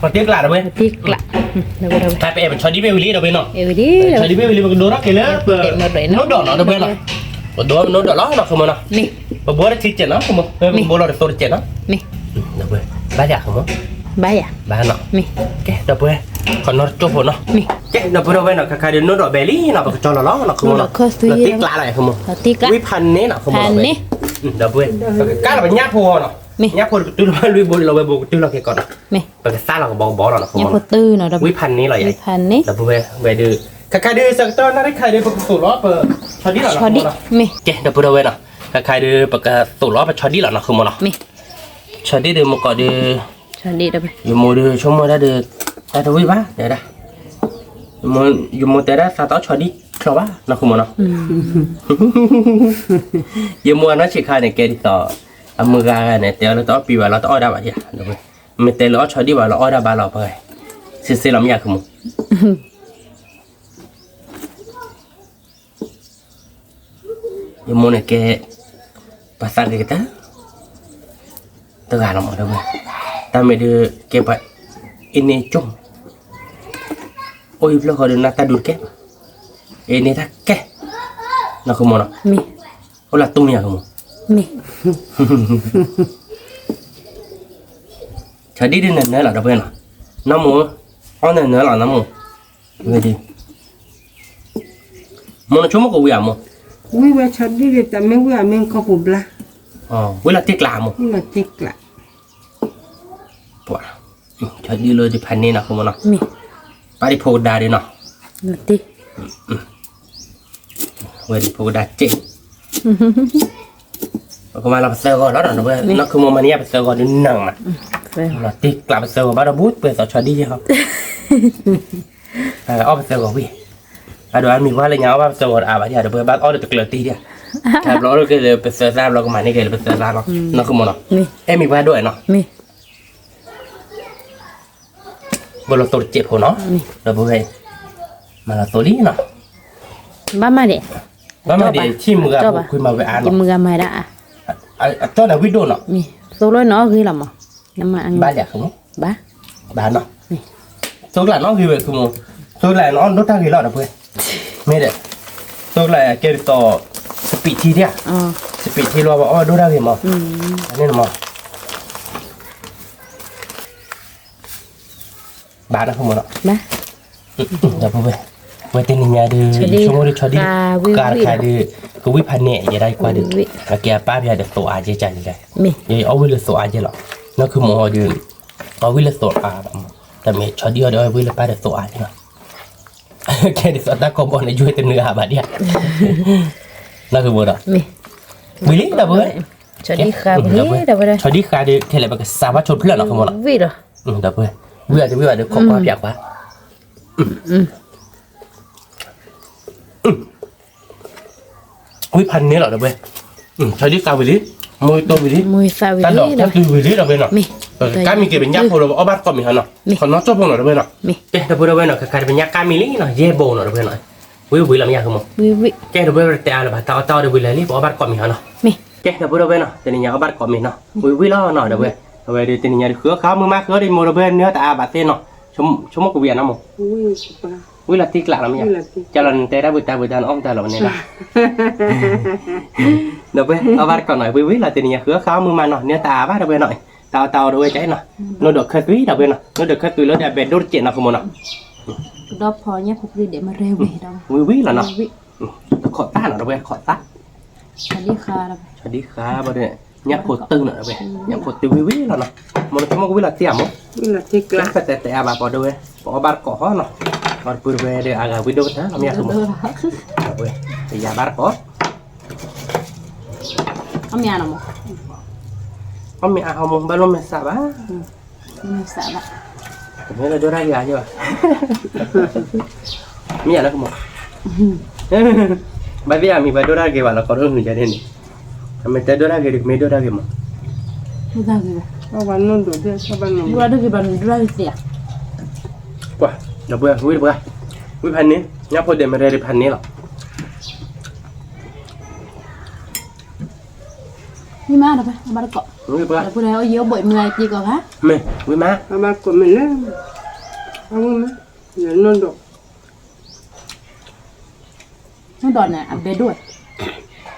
ပှၤတ့ကျး ဒီပုၢ်ဝဲၢ်, တ့ကျး, ပအဲၣ်ပဆီဒံၣ်ဘ့ၣ်ဝံၤလံ ဒီပုၢ်ဝဲၢ်နီၤ, ဆီဒံၣ်ဘ့ၣ်ဝံၤလံ ပကဒိထီၣ်က့ၤလၢပနိဒီးနီၤ ဒီပုၢ်ဝဲၢ်နီၤ, ပဒိနိဒီးလီၤနီၤ ဃုမိၢ်နီၤ, ပဘိတထံတစဲးနီၤ ဃုမိၢ်, ပဘိလီၤတသိတစဲးနီၤ, ဘၣ်ယၤ ဃုမိၢ်, ဘၣ်ယၤ, ဘၣ်နီၤ, ကဲ ဒီပုၢ်ဝဲၢ်, ခီနီတကၠိဖိနီၤ, ကဲ ဒီပုၢ်ဝဲၢ်နီၤ, ခဲခါဒီးနိဒီးဘဲလံနီၤ ပကကၠီလီၤလီၤနီၤ ဃုမိၢ်နီၤ, လီၤတံၢ်ကျးလီၤ ဃုမိၢ်, ဝံဖးန့ၣ်နီၤ ဃုမိၢ်, ဒီပုၢ်ဝဲၢ်, ပကကါလီၤပညၣ်ဖိနီၤ, ညၣ်ဖိတကတုၤလီၤဘၣ်လွံၢ်ဘိလီၤ ဝဲဘိကတုၤလီၤက့ၤကီးနီၤ, ပကသါလီၤကဘီကဘီလီၤနီၤ ဃုမိၢ်နီၤ, ဝံဖးန့ၣ်လီၤယၤ, ဒီပုၢ်ဝဲၢ် ဝဲဒၣ်, ခဲခါဒီးဆၢကတီၢ်နၣ်ရံၣ်ခါဒီး ပကသိးလီၤပဆီဒံၣ်လီၤနီၤ ဃုမိၢ်နီၤ, ကဲ ဒီပုၢ်ဝဲၢ်နီၤ, ခဲခါဒီး ပကသိးလီၤပဆီဒံၣ်လီၤနီၤ ဃုမိၢ်နီၤ, ဆီဒံၣ်ဒီးမ့ၢ်ကီးဒီး, ယမိၢ်ဒီးဆိကမိၣ်ဒၣ်ဒီး, တၢ်တဝံၣ်ဘၣ်တဲဒၣ်, ယမိၢ်တဲဒၣ်သးတအီၣ်ဆီဒံၣ်ချီဘၣ်နီၤ ဃုမိၢ်နီၤ, ယမိၢ်အနီၢ်ဆံးခါန့ၣ် ကဲဒ်သိး, အမုၢ်ဂၤဂၤန့ၣ် တဲအီၤလၢတအီၣ်ပံဘၣ်လီၤ တအီၣ်ဒၣ်ဘၣ်ယၤ, မ့ၢ်တဲလၢအီၣ်ဆီဒံၣ်ဘၣ်လီၤ အီၣ်ဒၣ်ဘၣ်လီၤပှဲၤ, စ့စ့လီၤမ့ၢ်ယၤ ဃုမိၢ် ယမိၢ်န့ၣ်ကဲ, ပှၤသးဂ့ၤကတၢၢ်, တဂၤလီၤမး ဒီပုၢ်ဝဲၢ်, တၢ်မ့ၢ်ဒုးကဲပှၤ, အ့န့ၣ်ကၠိ, အိၣ်ယဖျၢၣ်ဃီဒီးနၢ်တၢ်ဒူတကဲ, အ့န့ၣ်တၢ်ကဲ, နီၤ ဃုမိၢ်နီၤ, အိၣ်လၢတူၢ်မ့ၢ်ယၤ ဃုမိၢ်, ဆီဒံၣ်ဒုးနၢၤနၢၤလီၤ ဒီပုၢ်ဝဲၢ်နီၤ, နီၢ်မိၢ်, အီၣ်နၢၤနၢၤလီၤ နီၢ်မိၢ်, ဝဲဒၣ်, မိၢ်နဆိကမိၣ်ကဝံဧါမိၢ်, ဝံဝဲဆီဒံၣ်ဒုးတမ့ၢ်ဝံဧါ မ့ၢ်ကီၢ်ပူၤဘျါ, ဝံလီၤတံၢ်ကျးမိၢ်, ဝံလီၤတံၢ်ကျး, ပှၤ, ဆီဒံၣ်လၢဒုးဖးန့ၣ်နီၤ ဃုမိၢ်နီၤ, ပာ်ဒံးဖိကဒါဒုးနီၤ, ဝဲဒၣ်ဖိကဒါစ့ၢ်, ပကမၤလီၤပသၢဂီၤလီၤနီၤ ဒီပုၢ်ဝဲၢ်, နီၢ် ဃုမိၢ် မၤန့ၢ်ယၤပသၢဂီၤဒုးနၢၤမး, လီၤတံၢ်ကျးပသၢဂီၤဘၣ်ဒီး ဘူးပှဲၤသိးဆီဒံၣ်ယဲၢ်ဟီ အီၣ်ပသၢဂီၤဝံၤ, အဒိ အမံၤပှၢ်လၢညါအီၣ်ဘၣ်ပသၢဂီၤတအါဘၣ်ဒံး ဒီပုၢ်ဝဲၢ် ဘၣ်အီၣ်ဒီးတကျၢၤတံၢ်ဒံး, တဘျီအီၣ်က့ၤလၢပသၢသၢ ဘျီကမၤန့ၢ်က့ၤလၢပသၢသၢလီၤ, နီၢ် ဃုမိၢ်နီၤ, အဲၣ်မံၤပှၢ်ဒိၣ်နီၤ, ဘၣ်လီၤသိတစဲးဖိနီၤ, ဒီပုၢ်ဝဲၢ်, မၤလီၤသိလံနီၤ, ဘၣ်မၤဒံး, ဘၣ်မၤဒံး ထံၣ်မုၢ်ဂၤဖိခွံမၤဝဲအါနီၤ, မုၢ်ဂၤမၤဒၣ်, အကၠီၣ်န့ၣ်ဝံၣ်ဒိၣ်နီၤ, သိလီၤနီၤဂ့ၤလီၤမး, ဘၣ်လၢ ဘၣ်နီၤ, သိကျးနီၤဂ့ၤဝဲ ဃုမိၢ်, သိကျးနီၤအီၣ်ဒိၣ်တၢ်ဂ့ၤလီၤ ဒီပုၢ်ဝဲၢ်, မ့ၢ်ဒီး, သိကျးကဲဒ်သိး, စပံးထံဒံး, စပံးထံလီၤဘၣ်အီၣ်ဒိၣ်တၢ်ဂ့ၤမး, န့ၣ်မး ဘၣ်နီၤ ဃုမိၢ်နီၤ, ဒီပုၢ်ဝဲၢ်, ဝဲတနံၤညါဒီး ယဆိကမိၣ်ဒီးဆီဒံၣ်, ကါတခါဒီး, ကဝံၣ်ဖးန့ၣ် ယဲဒၣ်ယကွၢ်ဒီး, အကဲအပၢ်ဖဲဒီးသိးအါကဲကန့ၣ်လဲၣ်, ယအီၣ်ဝံၣ်လၢသိးအါကဲလီၤ, နီၢ် ဃုမိၢ်အီၤဒီး, အီၣ်ဝံၣ်လၢသိးအါ, တမ့ၢ်ဆီဒံၣ်အီၤဒီးအီၣ်ဝံၣ်လၢပၢ်ဒီးသိးအါကဲလီၤ, ကဲဒ်သိးတၢ်ကီဘီန့ၣ် ယွဲတနုာ်အါဘၣ်ဒံး, နီၢ် ဃုမိၢ်နီၤ, ဝံၤလံ ဒီပုၢ်ဝဲၢ်, ဆီဒံၣ်ဃါဒီး ခဲလၢာ်ပကစးဘၣ်ဆိတဖျၢၣ်နီၤ ဃုမိၢ်နီၤ, ဒီပုၢ်ဝဲၢ်, ဝံၤအီၤတဝံၤဘၣ်ဒီးခိးကွၢ်ပၠးကွၢ် ဝံၣ်ဖးန့ၣ်လီၤ ဒီပုၢ်ဝဲၢ်, ဆီဒံၣ်ဃါဝံၤလံ, မိၢ်တိၢ်ဝံၤလံ, တၢ်ဒိးတၢ်တုၤဝံၤလံ ဒီပုၢ်ဝဲၢ်နီၤ, ကါမံၤက့ၤပညၣ်ဖိလၢပအီၣ်ဘၣ်တကိးမံၤဟီနီၤ, ခီနီၣ်ကၠိဖိနီၤ ဒီပုၢ်ဝဲၢ်နီၤ, ကဲ ဒီပုၢ်ဝဲၢ်နီၤ ခဲခါဒီးပညၣ်ကါမံၤလံနီၤ ယဲၢ်ဘိနီၤ ဒီပုၢ်ဝဲၢ်နီၤ, ဝံၤဝံၤလီၤမ့ၢ်ယါ ဃုမိၢ်, ကဲ ဒီပုၢ်ဝဲၢ် တတဲအါလၢၤဘၣ် တၢ်အီၣ်တၢ်အီဒီးဝံၤလၢာ်လံ ပအီၣ်ဘၣ်တကိးမံၤဟီနီၤ, ကဲ ဒီပုၢ်ဝဲၢ်နီၤ တနံၤညါအီၣ်ဘၣ်တကိးမံၤနီၤ ဝံၤဝံၤလီၤနီၤ ဒီပုၢ်ဝဲၢ်, အဝဲဒီးတနံၤညါဒီး ဃုအီၣ်ခါမုၢ်မးဃုအီၣ်ဒီး မိၢ်ဒီပုၢ်ဝဲၢ် နၢတအါဘၣ်သ့ၣ်နီၤ, ဆိကမိၣ်ကဝံၤအါနီၤမိၢ်, ဝံၤလီၤတံၢ်ကျးလီၤမ့ၢ်ယါ, ကလီၤနတဲတၢ်ဘုတၢ်ဘုတၢ်နအီၣ်မတၤလီၤဝဲန့ၣ်ဘၣ်, ဒီပုၢ်ဝဲၢ် အီၣ်ဘၣ်တကိးနီၤ ဝံၤဝံၤလီၤ တနံၤညါဃုအီၣ်ခါမုၢ်မးနီၤ နၢတအါဘၣ် ဒီပုၢ်ဝဲၢ်နီၤ, တၢ်အီၣ်တၢ်အီဒီးဝဲကဲနီၤ, နိဒီးခၢၣ်သွံ ဒီပုၢ်ဝဲၢ်နီၤ နိဒီးခၢၣ်သွံလၢဒီးအဘဲဒိၣ်တစဲးနီၤ ဃုမိၢ်နီၤ, ဒီးဖီညၣ်ဖိပြံဒဲးမရဲဝံၤဒီး ဝံၤဝံၤလီၤနီၤ, တခိးသၣ်နီၤ ဒီပုၢ်ဝဲၢ် တခိးသၣ်, ဆီဒံၣ်ဃါဘၣ်ဒီး ညၣ်ဖိတုၤနီၤ ဒီပုၢ်ဝဲၢ် ညၣ်ဖိတုၤဝံၤဝံၤလီၤနီၤ, မိၢ်နဆိကမိၣ်ကဝံၤလီၤတံၢ်ဧါမိၢ်, ပတဲတဲအါဘၣ်ပှၤဒီပုၢ်ဝဲၢ် ပအီၣ်ဘၣ်တကိးဟီနီၤ, ပှၤတပုၢ်ဝဲၢ်ဒီးအဂၤဝံၤဒိၣ်ကတၢၢ်လီၤ မ့ၢ်အဃိမိၢ်, ဒီပုၢ်ဝဲၢ် ပယၤဘၣ်တကိး အီၣ်မ့ၤအါနီၤမိၢ်, အီၣ်မ့ၤအါဟီမိၢ် ဘၣ်လိၣ်မဲာ်ဆှးဘၣ်, မဲာ်ဆှးဘၣ်, မ့ၢ်လၢဒိၣ်တၢ်ဂ့ၤအါယဲဘၣ်, မ့ၢ်ယၤလၢကမိၢ်, ဘၣ်သ့ၣ်အမံၤပှၤဒိၣ်တၢ်ဂ့ၤဘၣ်လီၤ ကီးဒိၣ်နုာ်ယၤဒ်န့ၣ်, အမ့ၢ်တဲဒိၣ်တၢ်ဂ့ၤဒ် မ့ၢ်ဒိၣ်တၢ်ဂ့ၤမး, ဒိၣ်တၢ်ဂ့ၤဘၣ်, ဒိၣ်တၢ်ဂ့ၤဘၣ်န့ၣ် ဒိၣ်တၢ်ဂ့ၤသ့ဧါ, ပှၤ ဒီပုၢ်ဝဲၢ် ဝံၤတပှၢ်, ဝံၤဖးန့ၣ် ညၣ်ဖိဒဲးမရဲဒ်ဖးန့ၣ်လီၤ. ဝံၤမးဒီး အဘၣ်တကိး, ဝံၤပှၢ်, ဒီပုၢ်ဝဲၢ် အိၣ်ယံၤအိၣ်ဘှီးမုၢ်ဂၤတံၤကီးခါ, မ့ၢ် ဝံၤမး, အဘၣ်ကိးမ့ၢ်လၢ, အဝံၤမး, ယနီၢ်ဒီး, နီၢ်ဒီးန့ၣ် အဘဲဒိၣ်,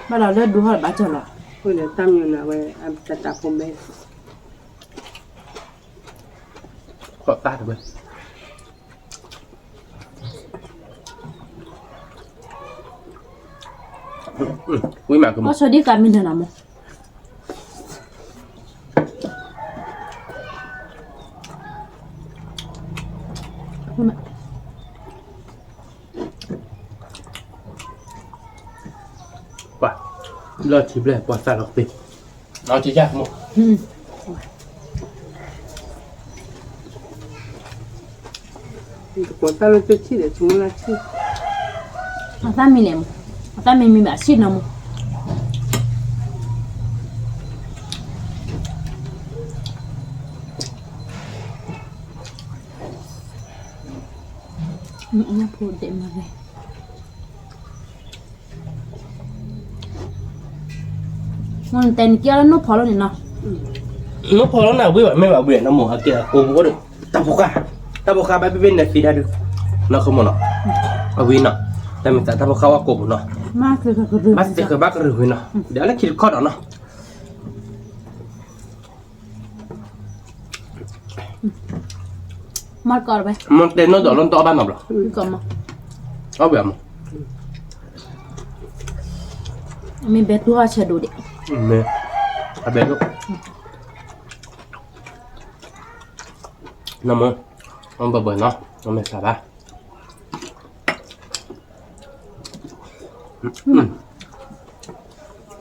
ဘၣ်ဒီးလၢဒူဟီၣ်ဘၣ်ကၠီလီၤ, အိၣ်ဒီးတၢ်မံၤနၤဝဲ အတၢ်တၢ်ဖိမဲ, ခိးသၣ်တဝဲ ဝံၤမးကမီၤ, ဆီဒံၣ်ဃါမံၤနၤမီၤ, ပှၤ, လီၢ်ထံဘျဲၣ် ပှၤသးလီၤကသ့, လီၤထံယၢ်ကမီၤ, ပှၤသးလီၤတထံၣ်ဒီး ဆိကမိၣ်လၢထံၣ်, အသၣ်မံၤလဲၣ်မီၤ, အသၣ်မံၤမံၤဘၣ်ဆံၣ်နီၤမီၤ, ညၣ်ဖိဒဲးမရဲ, မ့ၢ်နတဲနက့ၤအီၤလၢနိၣ်ဖီလီၤန့ၣ်နီၤ, နိၣ်ဖီလီၤန့ၣ် အဝံၣ်ဘၣ်မ့ၢ်ဘၣ်ဝံၣ်နီၤမိၢ် အကဲအကိာ်ပူၤအိၣ်ဒီး တၢ်ဖိဃၢ်, တၢ်ဖိဃၢ်ဘၣ်ဘ့ၣ်ဘ့ၣ်နဲၣ်သံဒၣ်ဒုး, နီၢ်ခိမိၢ်နီၤ, အဝံၣ်နီၤ, တၢ်မ့ၢ်သးတၢ်ဖိဃၢ်ဝဲကိာ်ပူၤနီၤ, ဘၣ်သ့ၣ်ဃၢၤဘၣ်ကရၢၢ်ဝံၤနီၤ, ဒီးလၢခံတခီဒီးနီၤ မ့ၢ်တဲနီၢ်ဒီးလၢနတအီၣ်ဘၣ်နီတဘျီ, အီၣ်ဝံၤမး, မ့ၢ်ဘဲတူၢ်ဟီၣ်ဆဲးဒိၣ်ဒံး, မ့ၢ်, အဘဲဒိၣ်, နမ့ၢ်, အဘၣ်ဘၣ်နီၤ, နမ့ၢ်စၢ်ဘၣ်,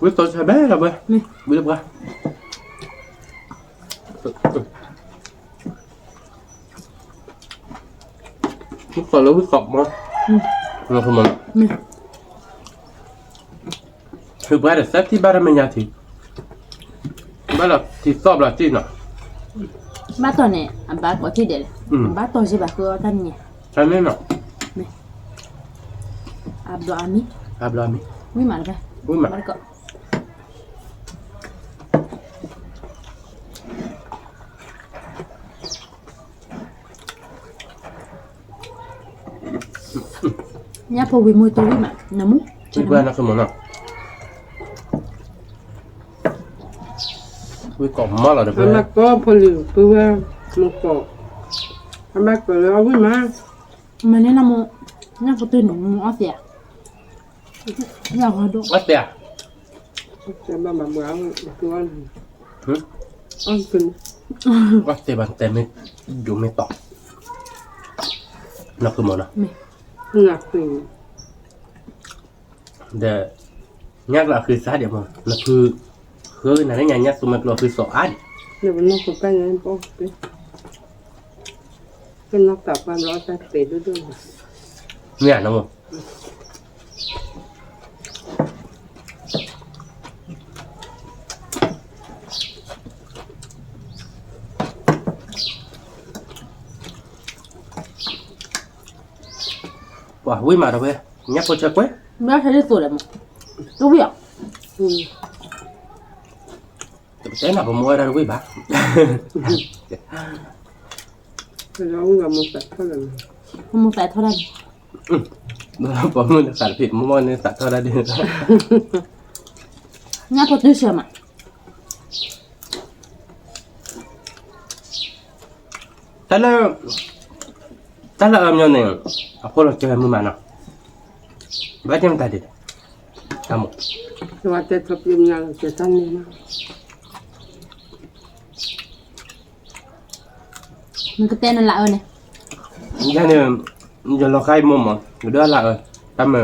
ဝံသးစၢ်ဘဲလီၤဘၣ်, ဝံသးပှၢ် ဝံသးလၢဝံသးမး, ဝံသးမး, ဝံသးပှၢ်ဒီးသၢထံၣ်ဘၣ်တၢ်မဲာ်ညါထံ, ဘၣ်လီၤထံသီၣ်ဘျီတံၢ်နီၤ, ဘၣ်တီၢ်န့ၣ် အဘၣ်ကိးထံၣ်ဒဲးလဲၣ်, ဘၣ်တီၢ်စ့ၢ်ဘၣ်ဃုအီၣ်တၢ်နံၤညါ, တၢ်န့ၣ်နီၤ, အဘျီအမံၤ, အဘျီအမံၤ, ဝံမးတဘၣ်, ဝံမး, ဘၣ်တကိး ညၣ်ဖိဝံၤမ့ၢ်တဝံၣ်မး နမူ, ဝံၣ်ပှၢ်နီၢ်ခိမ့ၢ်နီၤ, ဝံၣ်ကိးမးလီၤဒီး အဘၣ်ကိးဖိလံၤ ပုၢ်ဝဲၢ်, မ့ၢ်ကိး, အဘၣ်ကိးလၢအဝံၣ်မး, မ့ၢ်န့ၣ်နမူ, ညၣ်ဖိတုၤနမူအီၣ်သ့ဧါ, အီၣ်သ့ဧါ, ဘၣ်ဘၣ်ဘၣ်, အီၣ်သ့ဘၣ်တဲမ့ၢ်, ဒိၣ်မ့ၢ်တီၤ, နီၢ်ခိမ့ၢ်နီၤ, ဒီး ညၣ်ကျိၤအဃံသးဒံးမး နဖု, ဃုနၤလၢညါညၣ်သူမ့ၢ်ကျိၤအဃံသးအါဒံး, ပနီၢ်သးပှၢ်လီၤတၢ်တဲဒိၣ်ဒိၣ်, မ့ၢ်ဧါနီၤမိၢ်, ပှၤဝံၣ်မးတဝဲ, ညၣ်ဖိဆၢကွဲ, ဘၣ်ဆၢဒ်သိးလဲၣ်မး, တဝံၣ်အီၤ, တကတဲနၤပမိၢ်ဝဲဒၣ်တဝံၣ်ဘၣ်, ပမိၢ်သးထီၣ်ဒၣ်န့ၣ်, ပမိၢ်သးထီၣ်ဒၣ်န့ၣ်, ညၣ်ဖိတုၤဆၢမး တၢ်လၢ တၢ်လၢအၢမညီန့ၣ် အဖိလီၤကဲဝဲမုၢ်မးနီၤ, ဘၣ်တဲမတၤဒ်လဲၣ်, တၢ်မိၣ်, ဝဲတဲထီၣ်ပျဲမညီလီၤကဲတၢ်န့ၣ်နီၤ, နကတဲနလၢအၢန့ၣ်, ယၤန့ၣ်, ယလီၤဃါအံၤမိၢ်မး ယဒိၣ်တၢ်လၢအၢ, တၢ်မၤ,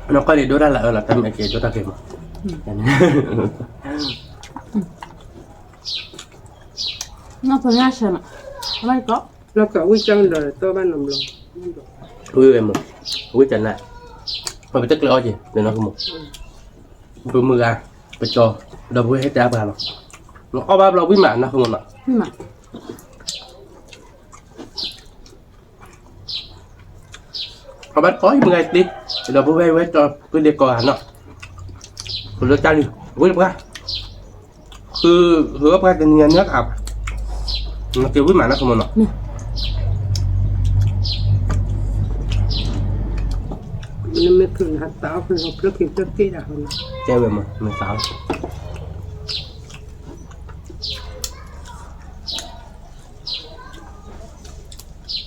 နီၢ်ကီၢ်န့ၣ်ဒိၣ်တၢ်လၢအၢလီၤ တၢ်မၤက့ၤဒိၣ်တၢ်က့ၤမး, နီၢ်ဖိညါဆၢမး, အဝဲကီး လီၤကဝံၣ်ကၢဒီးတဘၣ်နီတဘျီ, ဝံၣ်ဝဲမး, ဝံၣ်ကၢနၤ, ပတကျဲအီၣ်က့ၤ ပနီၢ်ကမိၢ်, ပမုၢ်ဂၤ, ပကၠီ, ဒီပုၢ်ဝဲၢ်ဟဲတဲအါပှၤလီၤ, နအီၣ်ဘၣ်ဘျီဝံၣ်မးနီၢ်ကမိၢ်နီၤ, အီၣ်ဘၣ်တကီၢ်ယမုၢ်ဂၤတ့, ဒီပုၢ်ဝဲၢ်ဝဲကၠီ ပဒ့ကီးဂၤနီၤ, ပလၢတၢ်လံ, ဝံၣ်တပှၢ် ဃု, ဃုအီၣ်ပှၤတနံၤညါန့ၣ်အါ, နက့ၤဝံၣ်မးနီၢ်ကမိၢ်နီၤ, နမ့ၢ်ဖျိးနဟးသးအီၣ်ဖျိးဖျိးက့ၤဖျိးက့ၤဒၣ်, တဲဝဲမး မ့ၢ်သးအီၣ်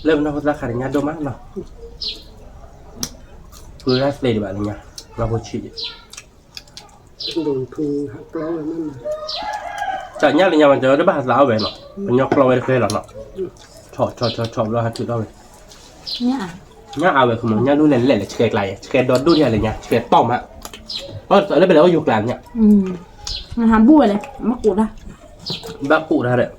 လၢပနီၢ်ဖိသၣ်ခါတညါဒိၣ်မးနီၤ, ဖုရၣ်သ့ဒံးဘၣ်လၢညါ, နီၢ်ဖိဆံးဒံး, တၢ်ညါလၢညါမး တဘၣ်ဟးသးအီၣ်ဝဲနီၤ, ပညီကျီဝဲတဃဲလီၤနီၤ, ဆီၣ်ဆီၣ်ဆီၣ်ဆီၣ်ဘျီဟးထုးထီၣ်ဝဲ, ညါအါဝဲခမး ညါဒိၣ်လဲၣ်လဲၣ်လဲၣ် ဆှဲကျါယဲ ဆှဲဒီဒိၣ်ဒံးလၢညါ ဆှဲတီၢ်မး, အလၢပလဲၤအိၣ်ယိၤကျါညါ, ဟးဘူၣ်ဝဲလဲၣ် ဘၣ်ကူးတၢ်, ဘၣ်ကူးတၢ်ဒီး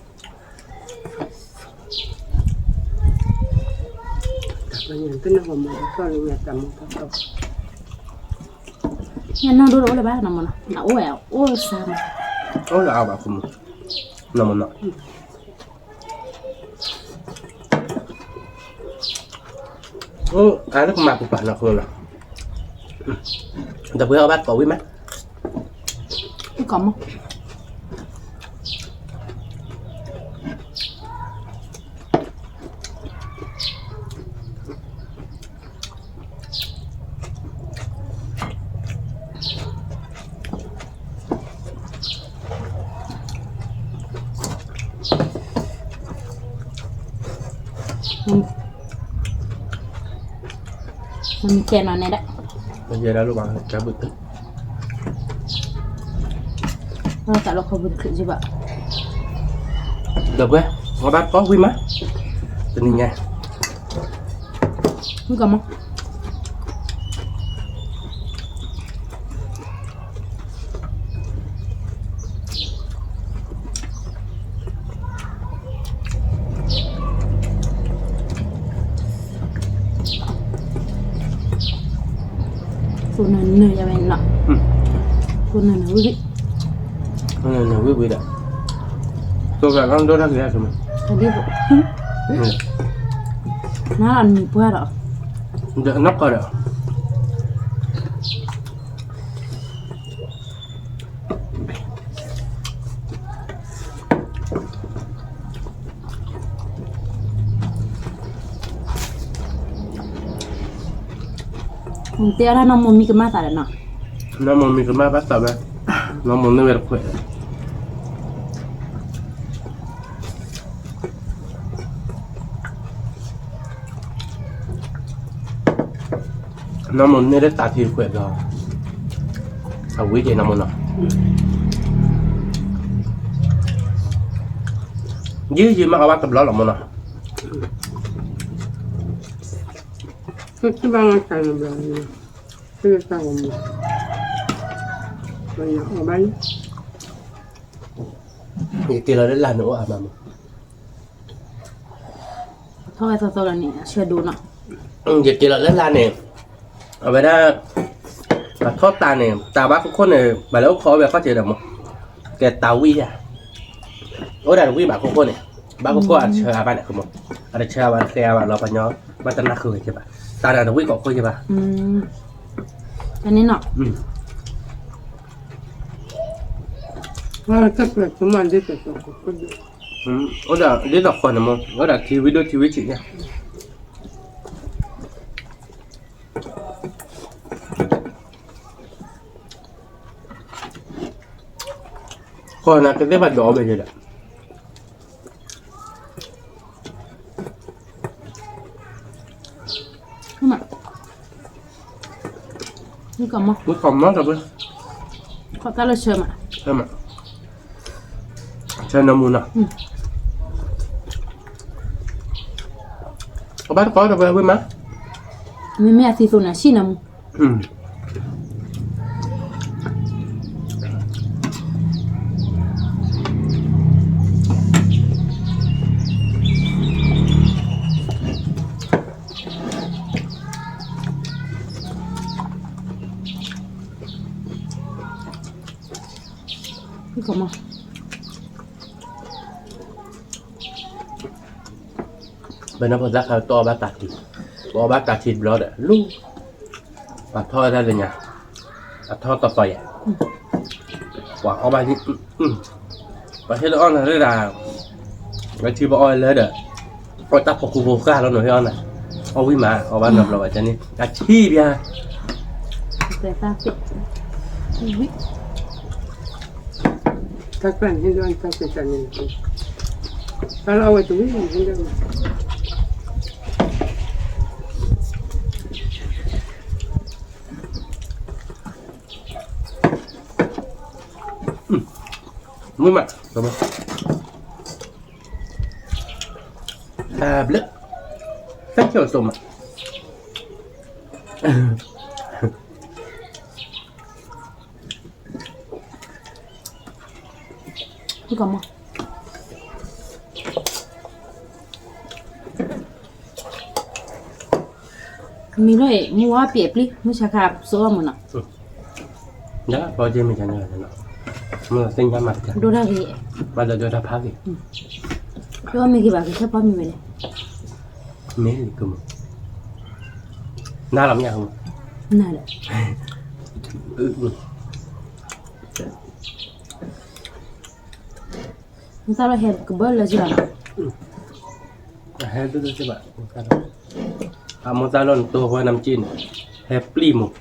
ညၣ်နီၢ်ဒိၣ်တအိၣ်လၢၤဘၣ်နီၤမးနီၤ, နအိၣ်ဝဲအိၣ်စါမး, အိၣ်လၢအါဘၣ်ခမး, နီၤမးနီၤ, အိၣ်အါလၢကမၤပူၤပာ်နီၤခမးနီၤ, ဒီပုၢ်ဝဲၢ်အီၣ်ဘၣ်ကိးဝံၣ်မး, ကိးမး မ့ၢ်တဲနီၤနဲဒၣ်, မ့ၢ်တဲဒၣ်လိၣ်ဘၣ် တၢ်ဘုး, တၢ်လီၢ်ခီပူၤတချုးကဘၣ်, ဒီပုၢ်ဝဲၢ် အီၣ်ဘၣ်ကိးဝံၣ်မး, တနံၤညါ, ဝံၣ်ကိးမး သိနၢ်နၢ်ယၤဝဲနီၤ, သိနၢ်နၢ်ဝံၣ်, သိနၢ်နၢ်ဝံၣ်ဝံၣ်ဒီး, သိကလီၤဒိၣ်တၢ်ကလဲၤကမး, နၤလီၤနံၤပှၢ်ဒီး, ဒီးနီၢ်ကီၢ်ဒီး တဲအါဒၣ်နီၢ်မိၢ်မံကမၣ်သးဒီးနီၤ, နီၢ်မိၢ်မံကမၣ်ဘၣ်သးဝဲ, နီၢ်မိၢ်န့ၢ်ဝဲတခွဲး, နီၢ်မိၢ်န့ၢ်လၢတၢ်ထံတခွဲးဒီး, အဝံၤက့ၤနီၢ်မိၢ်နီၤ, ယံာ်ယံာ်မးအီၣ်ဘၣ်တဘျီလီၤမိၢ်နီၤ, ဘၣ်တဘျီ, ယက့ၤလီၤလၢလါန့ၣ်အိၣ်အါမးမး, ထီၣ်ဝဲသီသီလီၤန့ၣ် အဆၢဒိၣ်နီၤ, ယက့ၤလီၤလၢလါန့ၣ်, အဝဲဒၣ်, ပှၤထီၣ်တၢ်န့ၣ် တၢ်ဘၣ်ခိၣ်ခိၣ်န့ၣ် ဘၣ်လဲၤအိၣ်ခိးအီၣ်ဝဲခီၣ်ထံးဒီးမး, ကဲတၢ်ဝံၣ်ယၤ, အိၣ်ဒၣ်တဝံၣ်ဘၣ်ခိၣ်ခိၣ်န့ၣ်, ဘၣ်ခိၣ်ခိၣ်အဆၢအါဘၣ်န့ၣ်မး, အတဆၢအါဘၣ်တဃဲအါဘၣ်လီၤပှၤညီ, ဘၣ်တနၢ်ဃုာ်ဝဲက့ၤဘၣ်, တၢ်ဒၣ်တဝံၣ်ကိးခိၣ်က့ၤဘၣ်, တန့ၣ်နီၤ, အိၣ်ဒၣ်ဒ်သိးဃီန့ၣ်မး, အိၣ်ဒၣ်ထံဝံၤဒိၣ်ထံဝံၤဆံးညါ ဃီနၤကသ့ၣ်ဘၣ်ဒိးအီၣ်ဝဲယဲဒီး, မုၣ်ကီၢ်မီၤဒီးဝဲ, ခီၣ်တၢ်လၢဆၢမး, ဆၢမး, ဆၢနၢမူနီၤ, အဘၣ်တကိးဒီးဝဲဝံၤမး, မ့မ့ၢ်အသံသိးန့ၣ် ဆံၣ်နၢမူ ပနီၢ်ဖိသၣ်ခါတအီၣ်ဘၣ်တၢ်ထံ, ပအီၣ်ဘၣ်တၢ်ထံတဘျီဒီး လူၤ, ပှၤထီၣ်ဝဲဒၣ်လၢညါ, အထီၣ်ကပၤယဲ, ပှၤအီၣ်ဘၣ်, ပှၤဟ့ၣ်လၢအီၣ်နၤလၢဒၣ်, ပထံပအီၣ်လၢဒီး, အီၣ်တၢ်ဖိခိၣ်ဖိဃၢ်လီၤနီၤဟ့ၣ်အီၣ်နၤ, အီၣ်ဝံၤမး အီၣ်ဘၣ်နီတဘျီဘၣ်န့ၣ် အထံၣ်ဘၣ် တၢ်ကျၢၢ်န့ၣ် တၢ်ကျၢၢ်န့ၣ် တၢ်လၢအဝဲတဝံၤန့ၣ် မုာ်မး, တၢ်ဘျုး, တၢ်ကၠီၤစိမး, ကမီၤ မံၤလီၤအံၤ မုၢ်ဝါပျဲၢ်ပျံၤ မုၢ်ဆါခါစိအီၣ်မုၢ်နီၤ, ဒ်ပီက့မ့ၢ်ကန့ၣ်နီၤ, မုၢ်သ့ၣ်ညါမးတကး ဒိၣ်တၢ်ဂ့ၤ, ဘၣ်ဒီးဒိၣ်တၢ်ဖးဂ့ၤ, ဒိၣ်မ့ၢ်ဂ့ၤဘၣ် ကဆၢဖီမ့ၢ်ဝဲန့ၣ်, မ့ၢ်လံကမုၢ်, နၤလီၤမ့ၢ်ဧါ, နၤဒီး, မုၢ်သၣ်လီၤဟဲကဘၢလၢကလီၤနီၤ, ဟဲဒိၣ်ဒိၣ်ကဘၣ်, အမိၢ်သၣ်လီၤနတိၢ်ဝဲနမ့ၢ်က့န့ၣ်, ဟဲပျံၤမုၢ်,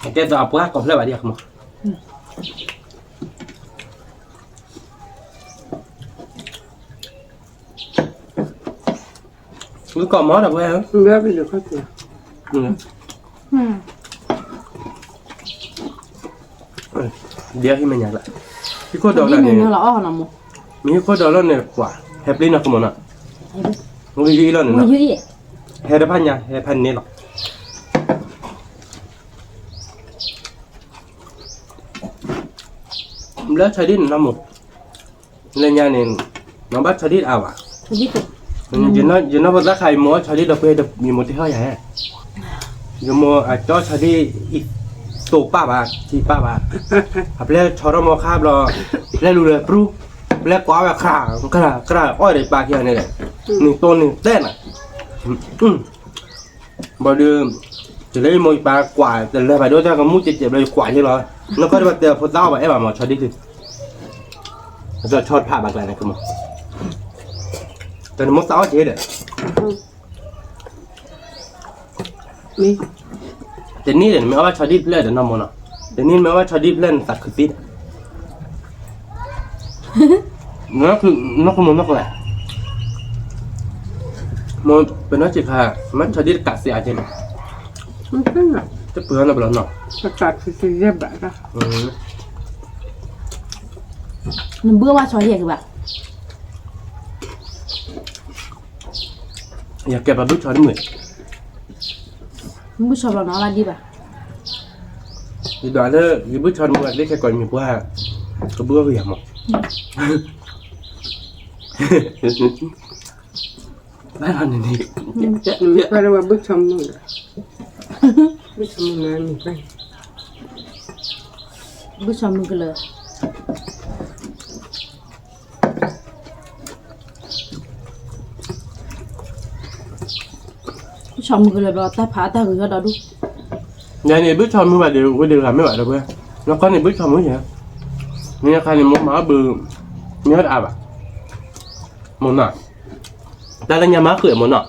အကဲသိးအပှၤကိးဖျၢၣ်ဘၣ်ဒံးအကမီၤ, မုၢ်ကီၢ်မီၤဒီးပှဲၤ, ဒ်ဟံၣ်မဲာ်ညါလၢ, ဟံၣ်ခိၣ်ဒီးလီၤန့ၣ်, မ့ၢ်ဟံၣ်ခိၣ်ဒီးလီၤန့ၣ် ပှၤ, ဟဲပျံၤနီၤကမီၤနီၤ, ဝံၤယံၤအံၤလီၤန့ၣ်, ဟဲတဖၣ်ညါ ဟဲဖးန့ၣ်လီၤ, ဘျၢဆီဒံၣ်န့ၣ်နီၤ, လၢညါန့ၣ်, နဘၣ်ဆီဒံၣ်အါဘၣ်, ယနီၢ်ဖိသၣ်ခါ ယမိၢ်ဆီဒံၣ်ဒီးပှဲၤ ယမိၢ်တဟ့ၣ်ယၤ, ယမိၢ်အကၠီဆီဒံၣ်အံၤ, သိးပၢ်ဘၣ် ထံပၢ်ဘၣ်, အပျဲၢ်ဆီထီၣ်မီခါဘျီ, ပျဲၢ်လူၤလၢပြူ, ပျဲၢ်ကွၢ်ဝဲခရၣ်, ခရၣ်, ခရၣ်အီၣ်ဒီးပၢ်ခံဂၤန့ၣ်ဒီး, နံၤတိၢ်နံၤတဲနၤ ဘၣ်ဒီး, တလၢယမိၢ်ယပၢ်ကွၢ် တလၢဘၣ်ဒိတၢ်ကမူၣ်ကဲးကဲးဘျီယကွၢ်ယဲလီၤ, နကီၢ်ဒီးဘၣ်တဲဖိသၣ်အီၣ်ဘၣ်အဲၣ်ဘၣ်မး ဆီဒံၣ်သု, အသီၣ်ဆီတဖၣ်ဘၣ်ကျါန့ၣ်ကမီၤ, တၢ်နမိၢ်သၣ်အီၣ်ကဲးဒီး, တနံၣ်ဒီး နမ့ၢ်အီၣ်ဘၣ်ဆီဒံၣ်တဖျၢၣ်ဒီးနီၢ်မိၢ်နီၤ, တနံၣ်နမ့ၢ်အီၣ်ဘၣ်ဆီဒံၣ်တဖျၢၣ်န့ၣ် သးခုသံဒီး နီၢ်ကမူနီၢ်ကလဲၣ်, မိၢ်ပနီၢ်ဆံးခါ, မ့ၢ်ဆီဒံၣ်တကးစ့အါကဲန့ၣ်, တပှ့ၤအီၣ်နီတဘျီနီၤ, နဘုၣ်အီၣ်ဘၣ်ဆီဒံၣ်ကဘၣ် ယကဲပှၤဘုၣ်ဆီတမုာ်, ဘုၣ်ဆီဘျီနီၤလၢဒံးဘၣ်, ယဒွးလၢ ယဘုၣ်ဆီတမုာ်ဘၣ် လၢခဲကိးမံၤပှၢ်, ကဘုၣ်အီၣ်ကယၤမး, ဘၣ်လီၤန့ၣ်န့ၣ်, ဘုၣ်ဆီမုာ်, ဘုၣ်ဆီမုာ်ကလၢာ် ဘုၣ်ဆီမုၢ်ကလၢာ်ဘျီ တၢ်ဖးအတၢ်ဂုၤထီၣ်ဒီဒူၣ်, ယၤန့ၣ် ဘုၣ်ဆီမုၢ်ဘၣ်ဒီး ဝဲဒၣ်ဂၤမ့ၢ်ဘၣ်ဒီးဝဲ, နီၢ်ကီၢ်န့ၣ် ဘုၣ်ဆီမုၢ်ယဲ, မ့ၢ်အခါန့ၣ် မိၢ်မၤအီၣ်ဘု, မ့ၢ်အီၣ်တအါဘၣ်, မိၢ်နီၤ, တၢ်လၢညါမၤဃုာ်အမိၢ်နီၤ,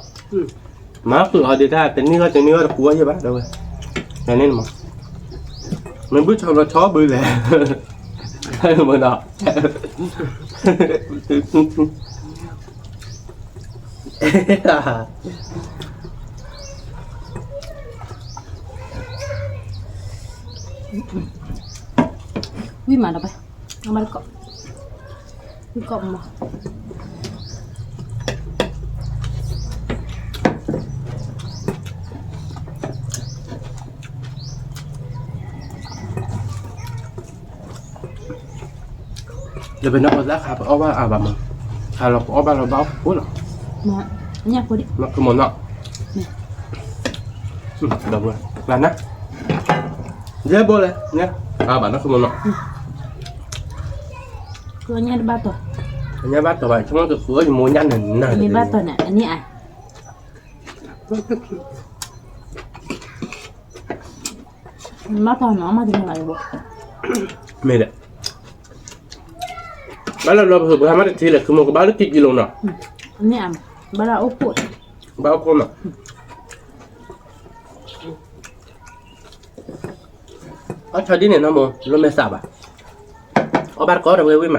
မၤဃုာ်အီၤဒုးတၢ် တနံၣ်ဂီၢ်တနံၣ်ဂီၢ်တပူၤအီၣ်ယဲၢ်ဘၣ်ဒီးဝဲ, ယၤန့ၣ်မး, မ့ၢ်ဘုၣ်ဆီဘျီဆီဘုလဲၣ်, မိၢ်နီၤ တ ဝံၣ်မးဒီးပဲ, အမါတကိး, ဝံၣ်ကိးမး. ဒီးပနီၢ်ပသၣ်ခါ ပအီၣ်ဘၣ်အါဘၣ်မး, ခါလီၤပအီၣ်ဘၣ်လီၤဘၣ်အိၣ်ဖိလီၤ. မ့ၢ်ညၣ်ဖိဒံး, မ့ၢ်ခိၣ်မနီၢ်, ဒီးပှၤ, လၢနၤ, ယဲဘိလဲၣ်, အါဘၣ်နီၢ်ခိၣ်မနီၢ်, ကညၣ်တဘၣ်တီၤ, ကညၣ်ဘၣ်တီၤဘၣ် ဆိကမိၣ်ကဃုအီၣ်ယမိၢ်ညၣ်နၤနၤ, မ့ၢ်ဘၣ်တီၤန့ၣ် အနံၣ်အါ မ့ၢ်ဘၣ်တီၤနီၤ မ့ၢ်တန့ၢ်ဘၣ်ယဘိ, မ့ၢ်ဒီး, ဘၣ်လၢလီၤပဟုးပှၤမးတထံၣ်လဲၣ် ခုမိၢ်ကဘၣ်လၢကံကံလိၤနီၤ, အနံၣ်အါ, ဘၣ်လၢအိၣ်ခိၣ်, ဘၣ်အိၣ်ခိၣ်နီၤ. အီၣ်ဆီဒံၣ်န့ၣ်နီၢ်မိၢ် လိၣ်မဲာ်သးဘၣ်, အီၣ်ဘၣ်တကိးဒီးဝဲဝံၣ်မး,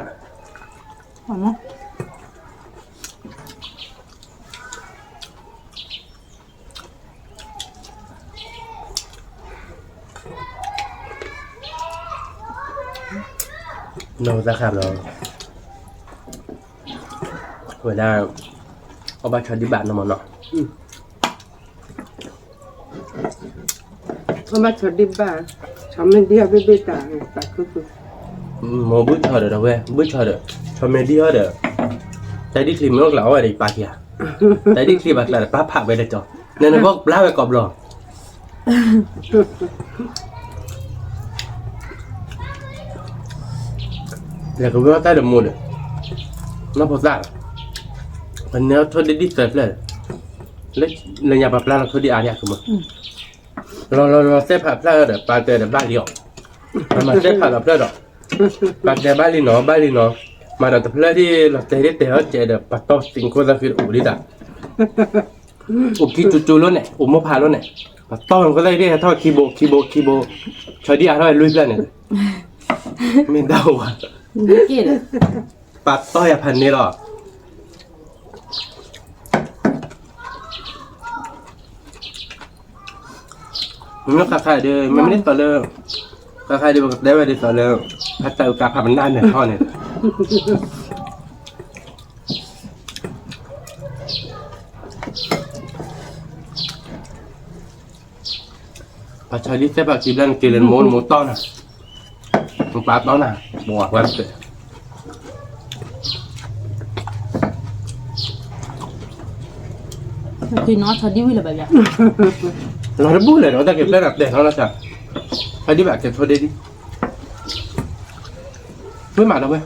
နီၢ်သးခါဘျီ, ဝဲဒၣ်, အီၣ်ဘၣ်ဆီဒံၣ်ဘၣ်နီၢ်မိၢ်နီၤ. အီၣ်ဘၣ်ဆီဒံၣ်ဘၣ်, ဆီမ့ၢ်ဒံၣ်အီၣ်ဘ့ၣ်ဘ့ၣ်တၢ်, မိၢ်ဘုၣ်ဆီဒီး ဒီးဝဲဘုၣ်ဆီဒီး, ဆီမ့ၢ်ဒံၣ်အီၣ်ဒီး, တၢ်ဒံၣ်ချံမ့ၢ်အိၣ်ကျါအီၣ်ဝဲဒီးယပာ်ခံဧါ, တၢ်ဒံၣ်ချံဘၣ်ကျါဒီး ပာ်ဖးဝဲဒီးကၠီ, နနဘီၣ်ပျၢ်ဝဲကိးဘျီ လဲၤကဝီၤတၢ်ဒီးမိၢ်ဒီး, နီၢ်ဖိသၣ်, ပန့ၢ်အီၣ်ထိၣ်ဒ့ၣ်ဒံၣ်သၢဖျၢၣ်, လၢညါပှၤပျၢ်လီၤထိၣ်ဒ့ၣ်အါဒံးအကမၢ, လီၤလီၤလီၤသဲဖးဖျၢၣ်ဒီး ပာ်တဲာ်ဒီးဘၣ်လံအီၤ, ပမၤသဲဖးလီၤဖျၢၣ်ဒီး, ပာ်တဲာ်ဘၣ်လံနီၤ ဘၣ်လံနီၤ, မၤဒီးတဖျၢၣ်ဒံးလီၤတဲာ်ဒ်တဲာ်အီၣ်ကဲးဒီး ပတီၢ်သံးခိၣ်သၣ်ဃံအိၣ်ဒံးတၢ် အိၣ်ခံကၠူကၠူလီၤန့ၣ် အိၣ်မိၢ်ဖးလီၤန့ၣ်, ပတီၢ်သံးခိၣ်သၣ်ဃံဟဲထီၣ်ခံဘိခံဘိခံဘိ, ဆီဒံၣ်အါထီၣ်လွံၢ်ဖျၢၣ်န့ၣ်, မ့ၢ်ဒၣ်ဝဲ, ပာ်တီၢ်ယၤဖးန့ၣ်လီၤ. မ့ၢ်ခါခါဒီး မ့မ့ၢ်တီၢ်လၢ, ခါခါဒီး ပကတဲဝဲဒ်သိးလၢ, ဖးတၢ်အုးကါဖးပနၢ်န့ၣ်ထီၣ်န့ၣ် ပှၤဆီဒံၣ်သဲဖးခံဘျၢၣ်န့ၣ် က့ၤလၢနမိၢ်နမိၢ်တီၢ်နၤ, နပၢ်တီၢ်နၤ, ပှၤဝဲတဖျၢၣ်, က့ၤနီၢ်ဆီဒံၣ်ဝံၤလၢၤဘၣ်ယၤ, လီၤတဘူၣ်လဲၣ်ဒီး တၢ်က့ၤဖျၢၣ်နၤတဲာ်ထီၣ်လၢသး, ဆီဒံၣ်ဘၣ်ကဲထိၣ်ဒ့ၣ်ဒံး, ဝဲမးဒီးဝဲ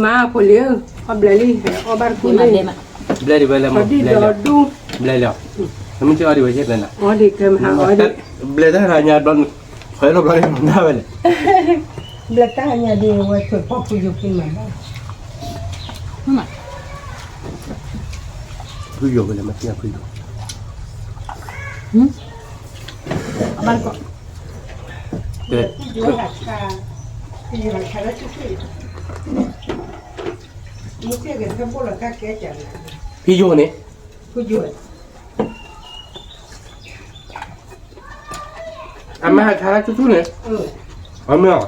မၤဖိလံဧၢ, အီၣ်ဘျဲလံ, အီၣ်ဘၣ်တခိၣ်လံ, ဘျဲဒံးဝဲလၢမၤ ဘျဲလံ, ဘျဲလံ, နမ့ၢ်က့ၤအီၣ်ဒံးဝဲယဲၢ်ဘျဲနၤ, ဘျဲတၢ်ဟါညါဘျီ, ခွဲးလီၤဘျီန့ၣ် နၢ်ဝဲလဲၣ်, ဘျဲတၢ်ဟါညါဒံးဝဲ ထွဲဖီၣ်ဖုယိာ်ဖုမၤဘၣ်, ဖုယိာ်ဝဲလဲၣ် မ့ၢ်ဖုယိာ်, အဘၣ်တကိး, ဖုယိာ်န့ၣ်, ဖုယိာ်, အမၤဟးခါလၢထူထူန့ၣ်, အမ့ၢ်,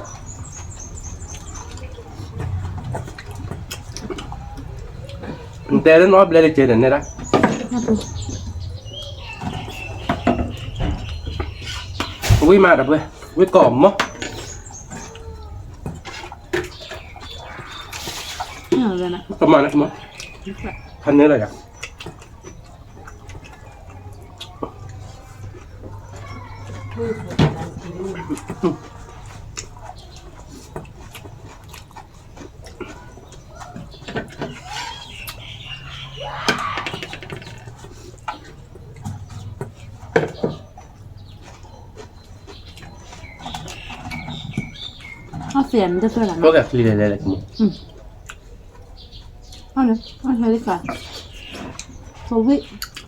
နတဲလၢနအီၣ်ဘျဲလၢကဲဒီးနဲဒၣ်, ဝံၣ်မးဒီးပှဲၤ, ဝံၣ်ကိးမး, ကမၤန့ၣ်မး, ဖးန့ၢ်လီၤယၤ အီၣ်သ့ၣ်မ့ၢ်တဖျၢၣ်လီၤ, အီၣ်က့ၤချံလဲၤလဲၤလဲၤ, အီၣ်လၢ, အီၣ်လၢ, ဝံၣ်, ဘိ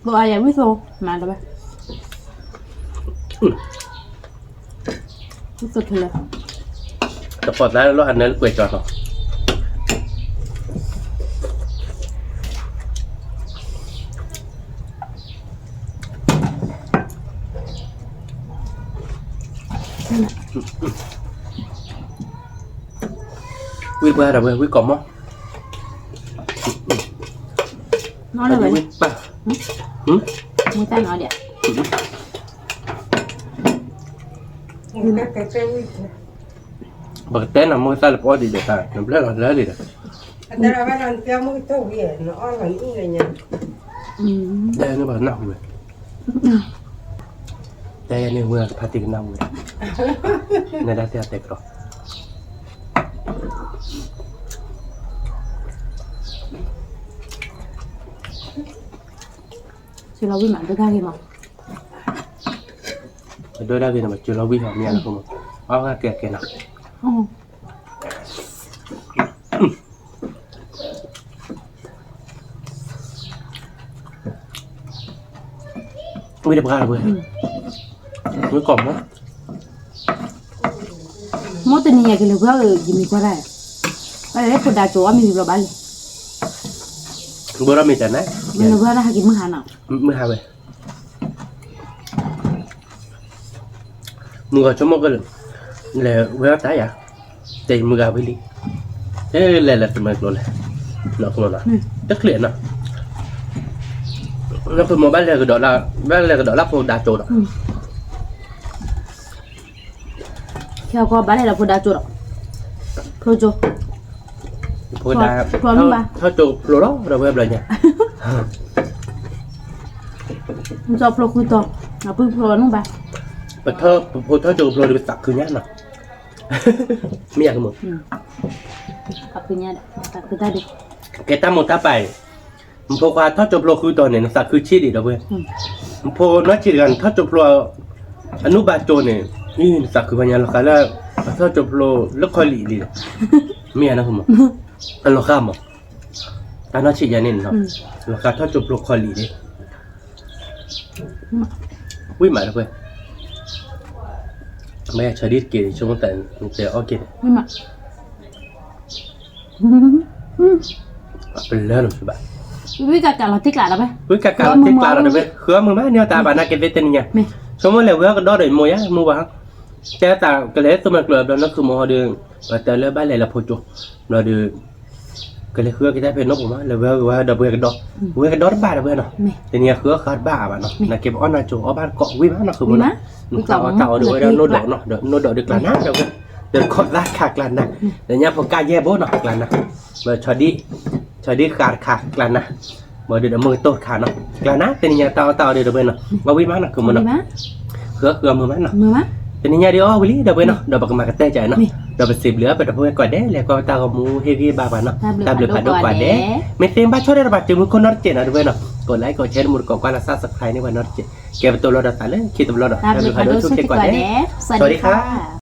အါယၤဝံၣ်သိ, မၤလၢၤဘၣ်, ဝံၣ်သိခဲလၢာ်, တကိးသးလၢလီၢ်ဟးနၢလၢကွဲးကၠီလီၤ. ဝံၣ်ပှၢ်ဒီးဝဲ ဝံၣ်ကီးမီၢ်, နီၢ်လၢဝဲ, ဝံၣ်ပၢ်, မူတၢ်နီၤဒံး, ပကတဲနၤ မိၢ်သၣ်လၢပအီၣ်ဒံးဒီးတၢ် နဘျဲၣ်လီၤလၢလံဒီး, တဲန့ၣ်ပှၤကနၢ်ဟူဝဲ, တဲန့ၣ်ဝဲဖါတံၢ်ကနၢ်ဟူဝဲ, နဒၣ်တဲအတဲကလီၤ. စၢလီၤဝံၣ်မး ဒိၣ်ဒၣ်ဂ့ၤမး, ဒိၣ်ဒၣ်ဂ့ၤန့ၣ် မ့ၢ်စၢလီၤဝံၣ်ဟီမ့ၢ်လၢမး, အကဲကဲနီၤ. ဝံၣ်တပှၢ်လၢၤဝဲ, ဝံၣ်ကီးမီၢ်, မိၢ်တနံၤညါကလဲၤဝဲအၢ ယမံၤကွၢ်ဒၣ်, ဘၣ်လဲၤလၢဖိဒါကၠိအီၣ်မ့ၤဝံၤဘျီဘၣ်လဲၤ, ဘၣ်ဒီးမ့ၢ်တၢ်န့ၣ်, လဲၤဝဲဒၣ်ဟဲက့ၤမုၢ်ဟါနီၤ, မုၢ်ဟါဝဲ မုၢ်ဂီၤဆိကမိၣ်ကလဲၤဝဲအီၣ်တၢ်ယၤ, တဲမုၢ်ဂၤဝံၤလံ, တဲလဲၤလၢတမၢကျိၤလဲၣ်, နီၢ်ခိမီၤနီၤ, တချ့နီၤ, နီၢ်ခိမီၤဘၣ်လဲၤကဒီးလၢ, ဘၣ်လဲၤကဒီးလၢဖိဒါကၠိဒီး, ခဲကီဘၣ်လဲၤလၢဖိဒါကၠိဒီး, ဖျိကၠိ, ဖိဒါ, ဖျိနုၢ်ဘၣ်, ထီၣ်ကၠိဖျိလီၤဒီးဝဲဘျီညါ, ကၠိဖျိဃုတီၤ, အပုၢ်ဖျိနုၢ်ဘၣ်, ပဖိထီၣ်ကၠိဖျိဒီးပသးခုညါနီၤ, မ့ၢ်ယၤကမိၣ်, သးခုညါဒီး, သးခုတၢ်ဒုး, ကဲတၢ်မိၢ်တၢ်ပၢ်အံၤ, နဖိခွါထီၣ်ကၠိဖျိဃုတီၤန့ၣ် နသးခုဆံးဒံးဒီးဝဲ, နဖိနီၢ်ဆံးတဂၤန့ၣ် ထီၣ်ကၠိဖျိ အနုၢ်ဘၣ်ကၠိန့ၣ်, နသးခုဘၣ်ညါလီၤဃးလၢ အထီၣ်ကၠိဖျိလၢခီလံာ်လံ, မ့ၢ်ယၤနီၢ်ခိမီၤ, အလီၤဃးမး, တၢ်နီၢ်ဆံးယၤန့ၣ်နီၤ, လီၤဃးထီၣ်ကၠိဖျိခီလံာ်လံ, ဝံၣ်မးတပှဲၤ, မ့ၢ်ဆီဒံၣ်တက့ၢ် ဆိကမိၣ်တၢ်တဲအီၣ်က့ၤန့ၣ် ပလၢလီၤစံးဘၣ်, ဝံၣ်ကးကးလီၤတ့ၢ်ကျးလီၤဝဲ, ဝံၣ်ကးကးလီၤတ့ၢ်ကျးလီၤတဝဲ, ဃုအီၣ်မုာ်မး န့ၢ်အီၣ်တၢ်ဘၣ်နာ်က့ၤသ့တနံၤညါ, ဆိကမိၣ်လဲၤဝံၤအီၣ်ကဒီဒီးမိၢ်ယါ မိၢ်ဘၣ်, တဲသးကလဲၤသူမၤကျၢၤဘျီနီၢ်ခိမီၤဟီဒီး, ပတဲလၢဘၣ်လဲၤလၢဖိကၠိ, ဘျီဒီး ကလဲၤဃုအီၣ်က့ၤတၢ်ဖဲနီၢ်ပူၤမး လဲၤဝံၤဝဲဒီးပဝဲကဒီ, ပဝဲကဒီတဘၣ်တဝဲနီၤ, တနံၤညါဃုအီၣ်ဃးတဘၣ်ဘၣ်နီၤ, နာ်က့ၤပအီၣ်နၤကၠိအီၣ်ဘၣ်တကိးဝံၣ်မးနီၢ်ခိမီၤနီၤ, တၢ်အီၣ်တၢ်အီဒၣ်ဝဲဒၣ်နိၣ်ဒိးနီၤ, ဒီးနိၣ်ဒိးဒုးကျးနၤဒၣ်ဝဲ, ဒီးခိးသၣ်ခးကျးနၤ, ဒီးညါဖိကၢ်ယဲၢ်ဘိနီၤ ကျးနၤ, ဒီးဆီဒံၣ်ဃာ်တခါကျးနၤ, ဘၣ်ဒီးမုၢ်ကတိၤတခါနီၤ, ကျးနၤ တနံၤညါတၢ်အီၣ်တၢ်အီဒၣ်ဝဲနီၤ, အီၣ်ဝံၣ်မးနီၢ်ခိမီၤနီၤ, ဃုအီၣ်ဃုအီၣ်မုာ်မးနီၤ, တနံၤညါဒ်အီၣ်ဝံၤလံဒၣ်ဝဲနီၤ, ဒီးပကမၤကတၢၢ်ကါနီၤ, ဒီးပစံးဘျုးပဒီပုၢ်ဝဲၢ်ကိးဂၤဒဲး လဲၤကွၢ်ပတၢ်ဂီၤမူဟ့ၣ်ဂံၢ်ဘါပှၤနီၤ, တၢ်ဘျုးဖးဒိၣ်ကိးဂၤဒဲး, မ့ၢ်သ့ဘၣ်ဆိၣ်ဒၣ်တဘၣ်တုၤမုၢ်ခိၣ်နီတစဲးနီၤဒၣ်ဝဲနီၤ, ကိးlikeကိးshareမူတကိးကွၢ်လၢ subscribe န့ၢ်ဝဲနီတစဲး, ကဲပတိၢ်လီၤဒီးသးလၢခံတဘျီဒီး တၢ်ဘျုးဖးဒိၣ်ဆိၣ်ဂ့ၤကိးဂၤဒဲး, စဝၤဒံခါ